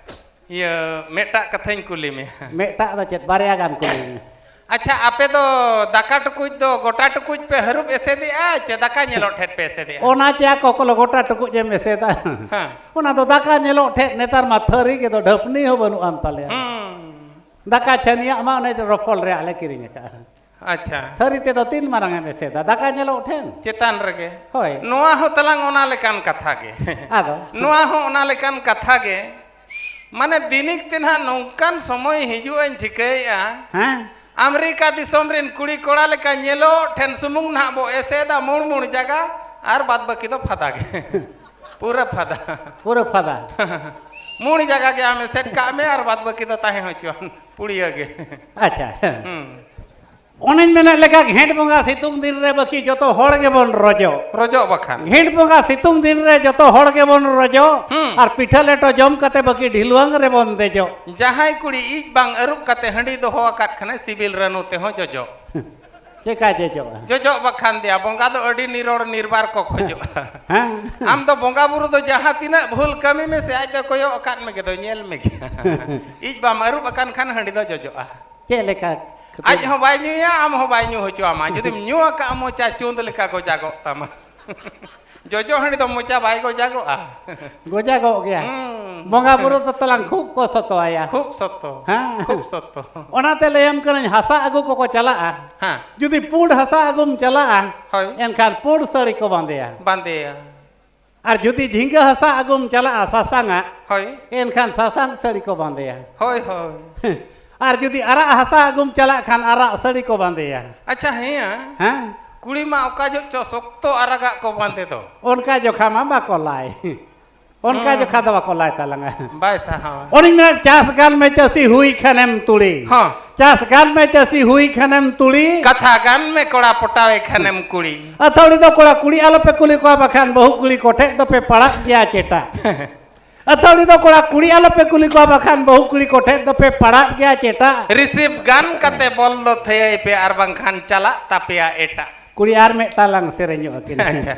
ᱤᱭᱟᱹ, ᱢᱤᱫᱴᱟᱜ ᱠᱟᱛᱷᱟᱧ ᱠᱩᱞᱤ ᱢᱮᱭᱟ᱾ ᱢᱤᱫᱴᱟᱜ ᱫᱚ ᱪᱮᱫ, ᱵᱟᱨᱭᱟ ᱜᱟᱱ ᱠᱩᱞᱤ ᱢᱮ᱾ ᱟᱪᱪᱷᱟ, ᱟᱯᱮ ᱫᱚ ᱫᱟᱠᱟ ᱴᱩᱠᱩᱡ ᱫᱚ ᱜᱚᱴᱟ ᱴᱩᱠᱩᱡ ᱯᱮ ᱦᱟᱹᱨᱩᱵ ᱮᱥᱮᱫᱮᱜᱼᱟ ᱪᱮ ᱫᱟᱠᱟ ᱧᱮᱞᱚᱜ ᱴᱷᱮᱱ ᱯᱮ ᱮᱥᱮᱫᱮᱜᱼᱟ? ᱚᱱᱟ ᱪᱮ ᱟᱠᱚ ᱠᱚ ᱞᱚᱜᱚᱴᱟ ᱴᱩᱠᱩᱡ ᱮᱢ ᱮᱥᱮᱫᱟ᱾ ᱦᱮᱸ᱾ ᱚᱱᱟ ᱫᱚ ᱫᱟᱠᱟ ᱧᱮᱞᱚᱜ ᱴᱷᱮᱱ, ᱱᱮᱛᱟᱨ ᱢᱟ ᱛᱷᱟᱹᱨᱤ ᱜᱮ ᱫᱚ ᱰᱷᱟᱹᱯᱱᱤ ᱦᱚᱸ ᱵᱟᱹᱱᱩᱜ ᱟᱱ ᱛᱟᱞᱮᱭᱟ᱾ ᱦᱩᱸ᱾ ᱫᱟᱠᱟ ᱪᱷᱟᱹᱱᱤᱭᱟᱜ ᱢᱟ ᱚᱱᱮ ᱨᱚᱯᱚᱞ ᱨᱮᱭᱟᱜ ᱞᱮ ᱠᱤᱨᱤᱧ ᱟᱠᱟᱫᱼᱟ᱾ ᱟᱪᱪᱷᱟ᱾ ᱛᱷᱟᱹᱨᱤ ᱛᱮᱫᱚ ᱛᱤᱱ ᱢᱟᱨᱟᱝ ᱮᱢ ᱮᱥᱮᱫᱟ? ᱫᱟᱠᱟ ᱧᱮᱞᱚᱜ ᱴᱷᱮᱱ᱾ ᱪᱮᱛᱟᱱ ᱨᱮᱜᱮ᱾ ᱦᱳᱭ᱾ ᱱᱚᱣᱟ ᱦᱚᱸ ᱛᱟᱞᱟᱝ ᱚᱱᱟ ᱞᱮᱠᱟᱱ ᱠᱟᱛᱷᱟ ᱜᱮ᱾ ᱟᱫᱚ? ᱱᱚᱣᱟ ᱦᱚᱸ ᱚᱱᱟ ᱞᱮᱠᱟᱱ ᱠᱟᱛᱷᱟ ᱜᱮ᱾ ᱢᱟᱱᱮ ᱫᱤᱱᱤᱠ ᱛᱮ ᱱᱟᱦᱟᱜ ᱱᱚᱝᱠᱟᱱ ᱥᱚᱢᱚᱭ ᱦᱤᱡᱩᱜ ᱟᱹᱧ ᱴᱷᱤᱠᱟᱹᱭᱮᱫᱼᱟ᱾ ᱦᱮᱸ᱾ ᱟᱢᱮᱨᱤᱠᱟ ᱫᱤᱥᱚᱢ ᱨᱮᱱ ᱠᱩᱲᱤ ᱠᱚᱲᱟ ᱞᱮᱠᱟ ᱧᱮᱞᱚᱜ ᱴᱷᱮᱱ ᱥᱩᱢᱩᱝ ᱱᱟᱦᱟᱜ ᱵᱚ ᱮᱥᱮᱫᱟ ᱢᱩᱬ ᱢᱩᱬ ᱡᱟᱭᱜᱟ, ᱟᱨ ᱵᱟᱫ ᱵᱟᱹᱠᱤ ᱫᱚ ᱯᱷᱟᱫᱟ ᱜᱮ᱾ ᱯᱩᱨᱟᱹ ᱯᱷᱟᱫᱟ᱾ ᱯᱩᱨᱟᱹ ᱯᱷᱟᱫᱟ᱾ ᱢᱩᱬ ᱡᱟᱭᱜᱟ ᱜᱮ ᱟᱢ ᱮᱥᱮᱫ ᱠᱟᱜ ᱢᱮ, ᱟᱨ ᱵᱟᱫ ᱵᱟᱹᱠᱤ ᱫᱚ ᱛᱟᱦᱮᱸ ᱦᱚᱪᱚᱣᱟᱱ ᱯᱩᱲᱤᱭᱟᱹ ᱜᱮ᱾ ᱟᱪᱪᱷᱟ᱾ ᱦᱩᱸ᱾ ᱚᱱᱮᱧ ᱢᱮᱱᱮᱫ ᱞᱮᱠᱟ, ᱜᱷᱮᱸᱴ ᱵᱚᱸᱜᱟ ᱥᱤᱛᱩᱝ ᱫᱤᱱ ᱨᱮ ᱵᱟᱹᱠᱤ ᱡᱚᱛᱚ ᱦᱚᱲ ᱜᱮᱵᱚᱱ ᱨᱚᱡᱚᱜ᱾ ᱨᱚᱡᱚᱜ ᱵᱟᱠᱷᱟᱱ᱾ ᱜᱷᱮᱸᱴ ᱵᱚᱸᱜᱟ ᱥᱤᱛᱩᱝ ᱫᱤᱱ ᱨᱮ ᱡᱚᱛᱚ ᱦᱚᱲ ᱜᱮᱵᱚᱱ ᱨᱚᱡᱚᱜ᱾ ᱦᱩᱸ᱾ ᱟᱨ ᱯᱤᱴᱷᱟᱹ ᱞᱮᱴᱚ ᱡᱚᱢ ᱠᱟᱛᱮ ᱵᱟᱹᱠᱤ ᱰᱷᱤᱞᱣᱟᱹᱝ ᱨᱮᱵᱚᱱ ᱫᱮᱡᱚᱜ᱾ ᱡᱟᱦᱟᱸᱭ ᱠᱩᱲᱤ ᱤᱡ ᱵᱟᱝ ᱟᱹᱨᱩᱵ ᱠᱟᱛᱮ ᱦᱟᱺᱰᱤ ᱫᱚᱦᱚ ᱟᱠᱟᱫ ᱠᱷᱟᱱᱮ, ᱥᱤᱵᱤᱞ ᱨᱟᱹᱱᱩ ᱛᱮᱦᱚᱸ ᱡᱚᱡᱚᱜ᱾ ᱪᱮᱠᱟ ᱡᱚᱡᱚᱜᱼᱟ? ᱡᱚᱡᱚᱜ ᱵᱟᱠᱷᱟᱱ ᱫᱮᱭᱟ, ᱵᱚᱸᱜᱟ ᱫᱚ ᱟᱹᱰᱤ ᱱᱤᱨᱚᱲ ᱱᱤᱨᱵᱟᱨ ᱠᱚ ᱠᱷᱚᱡᱚᱜᱼᱟ᱾ ᱦᱮᱸ᱾ ᱟᱢ ᱫᱚ ᱵᱚᱸᱜᱟ ᱵᱩᱨᱩ ᱫᱚ ᱡᱟᱦᱟᱸ ᱛᱤᱱᱟᱹᱜ ᱵᱷᱩᱞ ᱠᱟᱹᱢᱤ ᱢᱮᱥᱮ, ᱟᱡ ᱫᱚ ᱠᱚᱭᱚᱜ ᱟᱠᱟᱫ ᱢᱮᱜᱮ ᱫᱚ, ᱧᱮᱞ ᱢᱮᱜᱮ᱾ ᱤᱡ ᱵᱟᱢ ᱟᱹᱨᱩᱵ ᱟᱠᱟᱱ ᱠᱷᱟᱱ ᱦᱟᱺᱰᱤ ᱫᱚ ᱡᱚᱡᱚᱜᱼᱟ᱾ ᱪᱮᱫ ᱞᱮᱠᱟ? ᱟᱡ ᱦᱚᱸ ᱵᱟᱭ ᱧᱩᱭᱟ, ᱟᱢ ᱦᱚᱸ ᱵᱟᱭ ᱧᱩ ᱦᱚᱪᱚᱣᱟᱢᱟ᱾ ᱡᱩᱫᱤᱢ ᱧᱩ ᱟᱠᱟᱫᱼᱟ, ᱢᱚᱪᱟ ᱪᱩᱸᱫ ᱞᱮᱠᱟ ᱜᱚᱡᱟᱜᱚᱜ ᱛᱟᱢᱟ᱾ ᱡᱚᱡᱚ ᱦᱟᱺᱰᱤ ᱫᱚ ᱢᱚᱪᱟ ᱵᱟᱭ ᱜᱚᱡᱟᱜᱚᱜᱼᱟ᱾ ᱜᱚᱡᱟᱜᱚᱜ ᱜᱮᱭᱟ᱾ ᱦᱩᱸ᱾ ᱵᱚᱸᱜᱟ ᱵᱩᱨᱩ ᱫᱚ ᱛᱟᱞᱟᱝ ᱠᱷᱩᱵ ᱠᱚ ᱥᱚᱛᱚᱣᱟᱭᱟ᱾ ᱠᱷᱩᱵ ᱥᱚᱛᱚ᱾ ᱦᱮᱸ᱾ ᱠᱷᱩᱵ ᱥᱚᱛᱚ᱾ ᱚᱱᱟᱛᱮ ᱞᱟᱹᱭᱟᱢ ᱠᱟᱹᱱᱟᱹᱧ, ᱦᱟᱥᱟ ᱟᱹᱜᱩ ᱠᱚᱠᱚ ᱪᱟᱞᱟᱜᱼᱟ᱾ ᱦᱮᱸ᱾ ᱡᱩᱫᱤ ᱯᱩᱸᱰ ᱦᱟᱥᱟ ᱟᱹᱜᱩᱢ ᱪᱟᱞᱟᱜᱼᱟ, ᱦᱳᱭ᱾ ᱮᱱᱠᱷᱟᱱ ᱯᱩᱸᱰ ᱥᱟᱹᱲᱤ ᱠᱚ ᱵᱟᱸᱫᱮᱭᱟ᱾ ᱵᱟᱸᱫᱮᱭᱟ᱾ ᱟᱨ ᱡᱩᱫᱤ ᱡᱷᱤᱸᱜᱟᱹ ᱦᱟᱥᱟ ᱟᱹᱜᱩᱢ ᱪᱟᱞᱟᱜᱼᱟ, ᱥᱟᱥᱟᱝᱟᱜ, ᱦᱳᱭ᱾ ᱮᱱᱠᱷᱟᱱ ᱥᱟᱥᱟᱝ ᱥᱟᱹᱲᱤ ᱠᱚ ᱵᱟᱸᱫᱮᱭᱟ᱾ ᱦᱳᱭ, ᱦᱳᱭ᱾ ᱟᱨ ᱡᱩᱫᱤ ᱟᱨᱟᱜ ᱦᱟᱥᱟ ᱟᱹᱜᱩᱢ ᱪᱟᱞᱟᱜ ᱠᱷᱟᱱ, ᱟᱨᱟᱜ ᱥᱟᱹᱲᱤ ᱠᱚ ᱵᱟᱸᱫᱮᱭᱟ᱾ ᱟᱪᱪᱷᱟ, ᱦᱮᱸᱭᱟ᱾ ᱦᱮᱸ? ᱠᱩᱲᱤ ᱢᱟ ᱚᱠᱟ ᱡᱚᱦᱚᱜ ᱪᱚ ᱥᱚᱠᱛᱚ ᱟᱨᱟᱜᱟᱜ ᱠᱚ ᱵᱟᱸᱫᱮ ᱫᱚ᱾ ᱚᱱᱠᱟ ᱡᱚᱠᱷᱟ ᱢᱟ ᱵᱟᱠᱚ ᱞᱟᱭ᱾ ᱚᱱᱠᱟ ᱦᱩᱸ᱾ ᱡᱚᱠᱷᱟ ᱫᱚ ᱵᱟᱠᱚ ᱞᱟᱭ ᱛᱟᱞᱟᱝᱟ᱾ ᱵᱟᱭ ᱥᱟᱦᱟᱣᱟ᱾ ᱚᱱᱮᱧ ᱢᱮᱱᱟ, ᱪᱟᱥ ᱜᱟᱱ ᱢᱮ ᱪᱟᱹᱥᱤ ᱦᱩᱭ ᱠᱷᱟᱱᱮᱢ ᱛᱩᱲᱤ᱾ ᱦᱚᱸ᱾ ᱪᱟᱥ ᱜᱟᱱ ᱢᱮ ᱪᱟᱹᱥᱤ ᱦᱩᱭ ᱠᱷᱟᱱᱮᱢ ᱛᱩᱲᱤ᱾ ᱠᱟᱛᱷᱟ ᱜᱟᱱ ᱢᱮ ᱠᱚᱲᱟ ᱯᱚᱴᱟᱣᱮ ᱠᱷᱟᱱᱮᱢ ᱠᱩᱲᱤ᱾ ᱟᱹᱛᱷᱟᱹᱲᱤ ᱫᱚ ᱠᱚᱲᱟ ᱠᱩᱲᱤ ᱟᱞᱚᱯᱮ ᱠᱩᱞᱤ ᱠᱚᱣᱟ, ᱵᱟᱠᱷᱟᱱ ᱵᱟᱹᱦᱩ ᱠᱩᱲᱤ ᱠᱚᱴᱷᱮᱡ ᱫᱚᱯᱮ ᱯᱟᱲᱟᱜ ᱜᱮᱭᱟ ᱪᱮᱴᱟ᱾ ᱟᱹᱛᱷᱟᱹᱲᱤ ᱫᱚ ᱠᱚᱲᱟ ᱠᱩᱲᱤ ᱟᱞᱚᱯᱮ ᱠᱩᱞᱤ ᱠᱚᱣᱟ, ᱵᱟᱠᱷᱟᱱ ᱵᱟᱹᱦᱩ ᱠᱩᱲᱤ ᱠᱚᱴᱷᱮᱡ ᱫᱚᱯᱮ ᱯᱟᱲᱟᱜ ᱜᱮᱭᱟ ᱪᱮᱴᱟ᱾ ᱨᱤᱥᱤᱵᱷ ᱜᱟᱱ ᱠᱟᱛᱮ ᱵᱚᱞ ᱫᱚ ᱛᱷᱟᱹᱭᱟᱹᱭ ᱯᱮ, ᱟᱨ ᱵᱟᱝᱠᱷᱟᱱ ᱪᱟᱞᱟᱜ ᱛᱟᱯᱮᱭᱟ ᱮᱴᱟᱜ᱾ ᱠᱩᱲᱤ ᱟᱨ ᱢᱤᱫᱴᱟᱝ ᱞᱟᱝ ᱥᱮᱨᱮᱧᱚᱜ ᱟᱹᱠᱤᱱ᱾ ᱟᱪᱪᱷᱟ᱾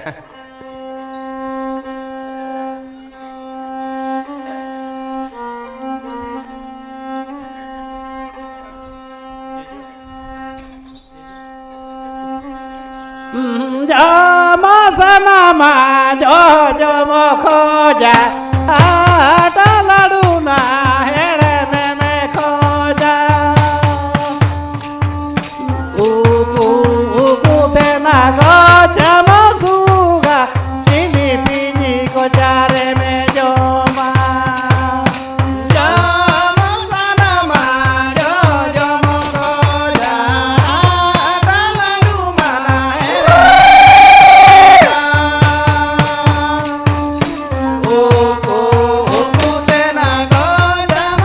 ᱡᱚᱢ ᱥᱟᱱᱟᱢᱟ ᱡᱚᱡᱚᱢ ᱠᱷᱚᱡᱟ, ᱟᱴᱟ ᱞᱟᱹᱰᱩ ᱱᱟ ᱦᱮᱲᱮᱢᱮᱢ ᱠᱷᱚᱡᱟ᱾ ᱩᱠᱩ ᱩᱠᱩ ᱛᱮᱱᱟ ᱜᱚᱡᱟᱢ ᱥᱩᱜᱟ, ᱪᱤᱱᱤ ᱯᱤᱱᱤ ᱠᱚᱪᱟ ᱨᱮᱢᱮ ᱡᱚᱢᱟ᱾ ᱡᱚᱢ ᱥᱟᱱᱟᱢᱟ ᱡᱚᱡᱚᱢ ᱠᱷᱚᱡᱟ, ᱟᱴᱟ ᱞᱟᱹᱰᱩ ᱢᱟᱱᱟ ᱦᱮᱲᱮᱢᱟ᱾ ᱩᱠᱩ ᱩᱠᱩ ᱛᱮᱱᱟ ᱜᱚᱡᱟᱢ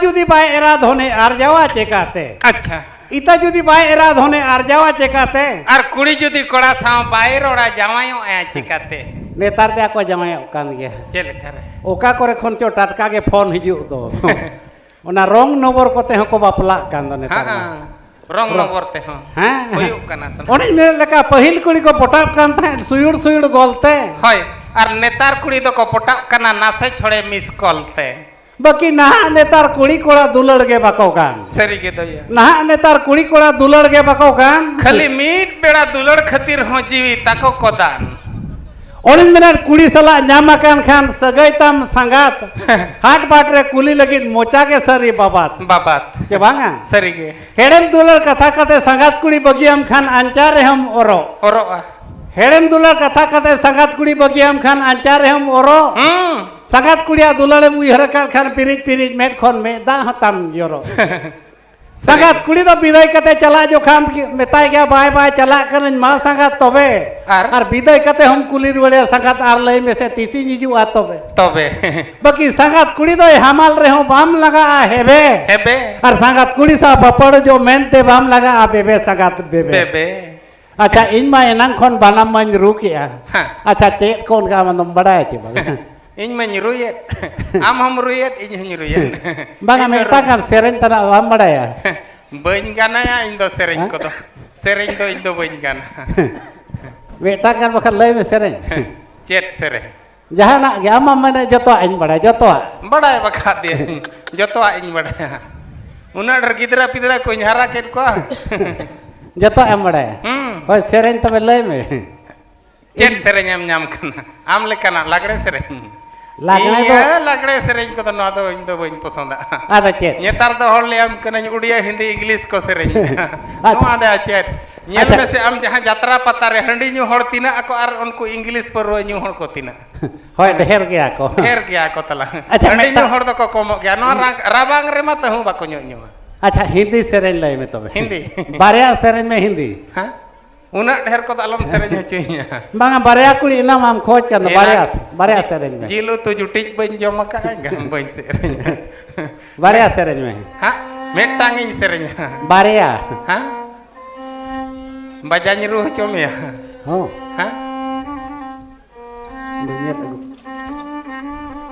ᱡᱩᱫᱤ ᱵᱟᱭ ᱮᱨᱟ ᱫᱷᱚᱱᱮ ᱟᱨᱡᱟᱣᱟ ᱪᱮᱠᱟᱛᱮ? ᱟᱪᱪᱷᱟ᱾ ᱤᱛᱟᱹ ᱡᱩᱫᱤ ᱵᱟᱭ ᱮᱨᱟ ᱫᱷᱚᱱᱮ ᱟᱨᱡᱟᱣᱟ ᱪᱮᱠᱟᱛᱮ? ᱟᱨ ᱠᱩᱲᱤ ᱡᱩᱫᱤ ᱠᱚᱲᱟ ᱥᱟᱶ ᱵᱟᱭ ᱨᱚᱲᱟ ᱡᱟᱶᱟᱭᱚᱜ ᱟᱭ ᱪᱮᱠᱟᱛᱮ? ᱱᱮᱛᱟᱨ ᱫᱚ ᱟᱠᱚ ᱡᱟᱶᱟᱭᱚᱜ ᱠᱟᱱ ᱜᱮᱭᱟ᱾ ᱪᱮᱫ ᱞᱮᱠᱟᱨᱮ? ᱚᱠᱟ ᱠᱚᱨᱮ ᱠᱷᱚᱱ ᱪᱚ ᱴᱟᱴᱠᱟ ᱜᱮ ᱯᱷᱳᱱ ᱦᱤᱡᱩᱜ ᱫᱚ᱾ ᱚᱱᱟ ᱨᱚᱝ ᱱᱚᱢᱵᱚᱨ ᱠᱚᱛᱮ ᱦᱚᱸᱠᱚ ᱵᱟᱯᱞᱟᱜ ᱠᱟᱱ ᱫᱚ ᱱᱮᱛᱟᱨ ᱢᱟ᱾ ᱦᱮᱸ, ᱨᱚᱝ ᱨᱚ- ᱱᱚᱢᱵᱚᱨ ᱛᱮᱦᱚᱸ ᱦᱮᱸ, ᱦᱮᱸ᱾ ᱦᱩᱭᱩᱜ ᱠᱟᱱᱟ ᱛᱚ᱾ ᱚᱱᱮᱧ ᱢᱮᱱᱮᱫ ᱞᱮᱠᱟ, ᱯᱟᱹᱦᱤᱞ ᱠᱩᱲᱤ ᱠᱚ ᱯᱚᱴᱟᱜ ᱠᱟᱱ ᱛᱟᱦᱮᱸᱫ ᱥᱩᱭᱩᱲ ᱥᱩᱭᱩᱲ ᱜᱚᱞ ᱛᱮ᱾ ᱦᱳᱭ, ᱟᱨ ᱱᱮᱛᱟᱨ ᱠᱩᱲᱤ ᱫᱚᱠᱚ ᱯᱚᱴᱟᱜ ᱠᱟᱱᱟ ᱱᱟᱥᱮ ᱪᱷᱚᱲᱮ ᱢᱤᱥ ᱠᱚᱞ ᱛᱮ᱾ ᱵᱟᱹᱠᱤ ᱱᱟᱦᱟᱜ ᱱᱮᱛᱟᱨ ᱠᱩᱲᱤ ᱠᱚᱲᱟ ᱫᱩᱞᱟᱹᱲ ᱜᱮ ᱵᱟᱠᱚ ᱜᱟᱱ᱾ ᱥᱟᱹᱨᱤ ᱜᱮ ᱫᱚᱭᱟ᱾ ᱱᱟᱦᱟᱜ ᱱᱮᱛᱟᱨ ᱠᱩᱲᱤ ᱠᱚᱲᱟ ᱫᱩᱞᱟᱹᱲ ᱜᱮ ᱵᱟᱠᱚ ᱜᱟᱱ᱾ ᱠᱷᱟᱹᱞᱤ ᱢᱤᱫ ᱵᱮᱲᱟ ᱫᱩᱞᱟᱹᱲ ᱠᱷᱟᱹᱛᱤᱨ ᱦᱚᱸ ᱡᱤᱣᱤ ᱛᱟᱠᱚ ᱠᱚ ᱫᱟᱱ᱾ ᱚᱱᱮᱧ ᱢᱮᱱᱟ, ᱠᱩᱲᱤ ᱥᱟᱞᱟᱜ ᱧᱟᱢ ᱟᱠᱟᱱ ᱠᱷᱟᱱ ᱥᱟᱹᱜᱟᱹᱭ ᱛᱟᱢ ᱥᱟᱸᱜᱟᱛ, ᱦᱟᱴ ᱵᱟᱴ ᱨᱮ ᱠᱩᱞᱤ ᱞᱟᱹᱜᱤᱫ ᱢᱚᱪᱟ ᱜᱮ ᱥᱟᱹᱨᱤ ᱵᱟᱵᱟᱛ᱾ ᱵᱟᱵᱟᱛ᱾ ᱪᱮ ᱵᱟᱝᱟ? ᱥᱟᱹᱨᱤ ᱜᱮ᱾ ᱦᱮᱲᱮᱢ ᱫᱩᱞᱟᱹᱲ ᱠᱟᱛᱷᱟ ᱠᱟᱛᱮ ᱥᱟᱸᱜᱟᱛ ᱠᱩᱲᱤ ᱵᱟᱹᱜᱤᱭᱟᱢ ᱠᱷᱟᱱ ᱟᱧᱪᱟᱨ ᱨᱮᱦᱚᱸᱢ ᱚᱨᱚᱜ᱾ ᱚᱨᱚᱜᱼᱟ᱾ ᱦᱮᱲᱮᱢ ᱫᱩᱞᱟᱹᱲ ᱠᱟᱛᱷᱟ ᱠᱟᱛᱮ ᱥᱟᱸᱜᱟᱛ ᱠᱩᱲᱤ ᱵᱟᱹᱜᱤᱭᱟᱢ ᱠᱷᱟᱱ ᱟᱧᱪᱟᱨ ᱨᱮᱦᱚᱸᱢ ᱚᱨᱚᱜ᱾ ᱦᱩᱸ᱾ ᱥᱟᱸᱜᱟᱛ ᱠᱩᱲᱤᱭᱟᱜ ᱫᱩᱞᱟᱹᱲᱮᱢ ᱩᱭᱦᱟᱹᱨ ᱟᱠᱟᱫ ᱠᱷᱟᱱ ᱯᱤᱨᱤᱡ ᱯᱤᱨᱤᱡ ᱢᱮᱫ ᱠᱷᱚᱱ ᱢᱮᱫ ᱫᱟᱜ ᱦᱚᱸ ᱛᱟᱢ ᱡᱚᱨᱚᱜ᱾ ᱥᱟᱸᱜᱟᱛ ᱠᱩᱲᱤ ᱫᱚ ᱵᱤᱫᱟᱹᱭ ᱠᱟᱛᱮ ᱪᱟᱞᱟᱜ ᱡᱚᱠᱷᱟᱢ ᱢᱮᱛᱟᱭ ᱜᱮᱭᱟ, "ᱵᱟᱭ ᱵᱟᱭ, ᱪᱟᱞᱟᱜ ᱠᱟᱹᱱᱟᱹᱧ ᱢᱟ ᱥᱟᱸᱜᱟᱛ ᱛᱚᱵᱮ᱾" ᱟᱨ? ᱟᱨ ᱵᱤᱫᱟᱹᱭ ᱠᱟᱛᱮ ᱦᱚᱸᱢ ᱠᱩᱞᱤ ᱨᱩᱣᱟᱹᱲᱮᱭᱟ, "ᱥᱟᱸᱜᱟᱛ ᱟᱨ ᱞᱟᱹᱭ ᱢᱮᱥᱮ ᱛᱤᱥᱤᱧ ᱦᱤᱡᱩᱜᱼᱟ ᱛᱚᱵᱮ?" ᱛᱚᱵᱮ᱾ ᱵᱟᱹᱠᱤ ᱥᱟᱸᱜᱟᱛ ᱠᱩᱲᱤ ᱫᱚᱭ ᱦᱟᱢᱟᱞ ᱨᱮᱦᱚᱸ ᱵᱟᱢ ᱞᱟᱜᱟᱜᱼᱟ ᱦᱮᱵᱮ᱾ ᱦᱮᱵᱮ᱾ ᱟᱨ ᱥᱟᱸᱜᱟᱛ ᱠᱩᱲᱤ ᱥᱟᱶ ᱵᱟᱯᱟᱲ ᱡᱚ ᱢᱮᱱᱛᱮ ᱵᱟᱢ ᱞᱟᱜᱟᱜᱼᱟ ᱵᱮᱵᱮ ᱥᱟᱸᱜᱟᱛ ᱵᱮᱵᱮ᱾ ᱵᱮᱵᱮ᱾ ᱟᱪᱪᱷᱟ, ᱤᱧ ᱢᱟ ᱮᱱᱟᱝ ᱠᱷᱚᱱ ᱵᱟᱱᱟᱢ ᱢᱟᱧ ᱨᱩ ᱠᱮᱜᱼᱟ᱾ ᱦᱮᱸ᱾ ᱟᱪᱪᱷᱟ, ᱪᱮᱫ ᱠᱚ ᱚᱱᱠᱟ ᱟᱢ ᱫᱚᱢ ᱵᱟᱲᱟᱭᱟ ᱪᱮ ᱵᱟᱝ? ᱤᱧ ᱢᱟᱧ ᱨᱩᱭᱮᱫ, ᱟᱢ ᱦᱚᱢ ᱨᱩᱭᱮᱫ, ᱤᱧ ᱦᱚᱧ ᱨᱩᱭᱮᱫ᱾ ᱵᱟᱝᱟ, ᱤᱧ ᱫᱚ ᱢᱤᱫᱴᱟᱝ ᱨᱩ- ᱜᱟᱱ ᱥᱮᱨᱮᱧ ᱛᱟᱱᱟᱜ ᱵᱟᱢ ᱵᱟᱲᱟᱭᱟ? ᱵᱟᱹᱧ ᱜᱟᱱᱟᱭᱟ ᱤᱧ ᱫᱚ ᱥᱮᱨᱮᱧ ᱦᱮᱸ? ᱠᱚᱫᱚ᱾ ᱥᱮᱨᱮᱧ ᱫᱚ ᱤᱧ ᱫᱚ ᱵᱟᱹᱧ ᱜᱟᱱᱟ᱾ ᱢᱤᱫᱴᱟᱝ ᱜᱟᱱ ᱵᱟᱠᱷᱟᱱ ᱞᱟᱹᱭ ᱢᱮ ᱥᱮᱨᱮᱧ᱾ ᱪᱮᱫ ᱥᱮᱨᱮᱧ? ᱡᱟᱦᱟᱱᱟᱜ ᱜᱮ, ᱟᱢ ᱢᱟᱢ ᱢᱮᱱᱮᱫ ᱡᱚᱛᱚᱣᱟᱜ ᱤᱧ ᱵᱟᱲᱟᱭᱟ, ᱡᱚᱛᱚᱣᱟᱜ᱾ ᱵᱟᱲᱟᱭ ᱵᱟᱠᱷᱟᱫ ᱫᱤᱭᱟᱹᱧ, ᱡᱚᱛᱚᱣᱟᱜ ᱤᱧ ᱵᱟᱲᱟᱭᱟ᱾ ᱩᱱᱟᱹᱜ ᱰᱷᱮᱨ ᱜᱤᱫᱽᱨᱟᱹ ᱯᱤᱫᱽᱨᱟᱹ ᱠᱚᱧ ᱦᱟᱨᱟ ᱠᱮᱫ ᱠᱚᱣᱟ᱾ ᱡᱚᱛᱚᱣᱟᱜ ᱮᱢ ᱵᱟᱲᱟᱭᱟ? ᱦᱩᱸ᱾ ᱦᱳᱭ, ᱥᱮᱨᱮᱧ ᱛᱚᱵᱮ ᱞᱟᱹᱭ ᱢᱮ᱾ ᱪᱮᱫ ᱥᱮᱨᱮᱧ ᱮᱢ ᱧᱟᱢ ᱠᱟᱱᱟ? ᱟᱢ ᱞᱮᱠᱟᱱᱟᱜ ᱞᱟᱜᱽᱲᱮ ᱥᱮᱨᱮᱧ? ᱞᱟᱜᱽᱲᱮ ᱫᱚ ᱤᱭᱟᱹ, ᱞᱟᱜᱽᱲᱮ ᱥᱮᱨᱮᱧ ᱠᱚᱫᱚ ᱱᱚᱣᱟ ᱫᱚ ᱤᱧ ᱫᱚ ᱵᱟᱹᱧ ᱯᱚᱥᱚᱸᱫᱟᱜᱼᱟ᱾ ᱟᱫᱚ ᱪᱮᱫ? ᱱᱮᱛᱟᱨ ᱫᱚ ᱦᱚᱲ ᱞᱟᱹᱭᱟᱢ ᱠᱟᱹᱱᱟᱹᱧ ᱩᱰᱤᱭᱟ, ᱦᱤᱱᱫᱤ, ᱤᱝᱞᱤᱥ ᱠᱚ ᱥᱮᱨᱮᱧ᱾ ᱟᱪᱪᱷᱟ᱾ ᱱᱚᱣᱟ ᱫᱚ ᱪᱮᱫ? ᱧᱮᱞ ᱟᱪᱪᱷᱟ᱾ ᱢᱮᱥᱮ ᱟᱢ, ᱡᱟᱦᱟᱸ ᱡᱟᱛᱨᱟ ᱯᱟᱛᱟ ᱨᱮ ᱦᱟᱺᱰᱤ ᱧᱩ ᱦᱚᱲ ᱛᱤᱱᱟᱹᱜ ᱟᱠᱚ ᱟᱨ ᱩᱱᱠᱩ ᱤᱝᱞᱤᱥ ᱯᱟᱹᱨᱣᱟᱹ ᱧᱩ ᱦᱚᱲ ᱠᱚ ᱛᱤᱱᱟᱹᱜ? ᱦᱳᱭ, ᱰᱷᱮᱨ ᱜᱮᱭᱟ ᱠᱚ᱾ ᱰᱷᱮᱨ ᱜᱮᱭᱟ ᱠᱚ ᱛᱟᱞᱟᱝ᱾ ᱟᱪᱪᱷᱟ, ᱦᱟᱺᱰᱤ ᱧᱩ ᱢᱤᱫᱴᱟᱝ ᱦᱚᱲ ᱫᱚᱠᱚ ᱠᱚᱢᱚᱜ ᱜᱮᱭᱟ᱾ ᱱᱚᱣᱟ ᱨᱟᱝ-, ᱨᱟᱵᱟᱝ ᱨᱮᱢᱟ ᱛᱟᱹᱦᱩ ᱵᱟᱠᱚ ᱧᱩ ᱧᱩᱣᱟ᱾ ᱟᱪᱪᱷᱟ, ᱦᱤᱱᱫᱤ ᱥᱮᱨᱮᱧ ᱞᱟᱹᱭ ᱢᱮ ᱛᱚᱵᱮ᱾ ᱦᱤᱱᱫᱤ? ᱵᱟᱨᱭᱟ ᱥᱮᱨᱮᱧ ᱢᱮ ᱦᱤᱱᱫᱤ᱾ ᱦᱮᱸ? ᱩᱱᱟᱹᱜ ᱰᱷᱮᱨ ᱠᱚᱫᱚ ᱟᱞᱚᱢ ᱥᱮᱨᱮᱧ ᱦᱚᱪᱚᱧᱟ᱾ ᱵᱟᱝᱟ, ᱵᱟᱨᱭᱟ ᱠᱩᱲᱤ ᱮᱱᱟᱢ ᱟᱢ ᱠᱷᱚᱡᱽ ᱠᱟᱱᱟ, ᱵᱟᱨᱭᱟ, ᱮᱱᱟᱝ ᱵᱟᱨᱭᱟ ᱡᱤ-, ᱥᱮᱨᱮᱧ ᱢᱮ᱾ ᱡᱤᱞ ᱩᱛᱩ ᱡᱩᱴᱤᱡ ᱵᱟᱹᱧ ᱡᱚᱢ ᱟᱠᱟᱫᱼᱟ, ᱜᱟᱱ ᱵᱟᱹᱧ ᱥᱮᱨᱮᱧᱟ᱾ ᱵᱟᱨᱭᱟ ᱥᱮᱨᱮᱧ ᱢᱮ᱾ ᱦᱟᱸ? ᱢᱤᱫᱴᱟᱝ ᱤᱧ ᱥᱮᱨᱮᱧᱟ᱾ ᱵᱟᱨᱭᱟ᱾ ᱦᱟᱸ? ᱵᱟᱡᱟᱧ ᱨᱩ ᱦᱚᱪᱚ ᱢᱮᱭᱟ᱾ ᱦᱚᱸ᱾ ᱦᱟᱸ? ᱵᱟᱹᱧ ᱧᱮᱞ ᱟᱹᱜᱩ᱾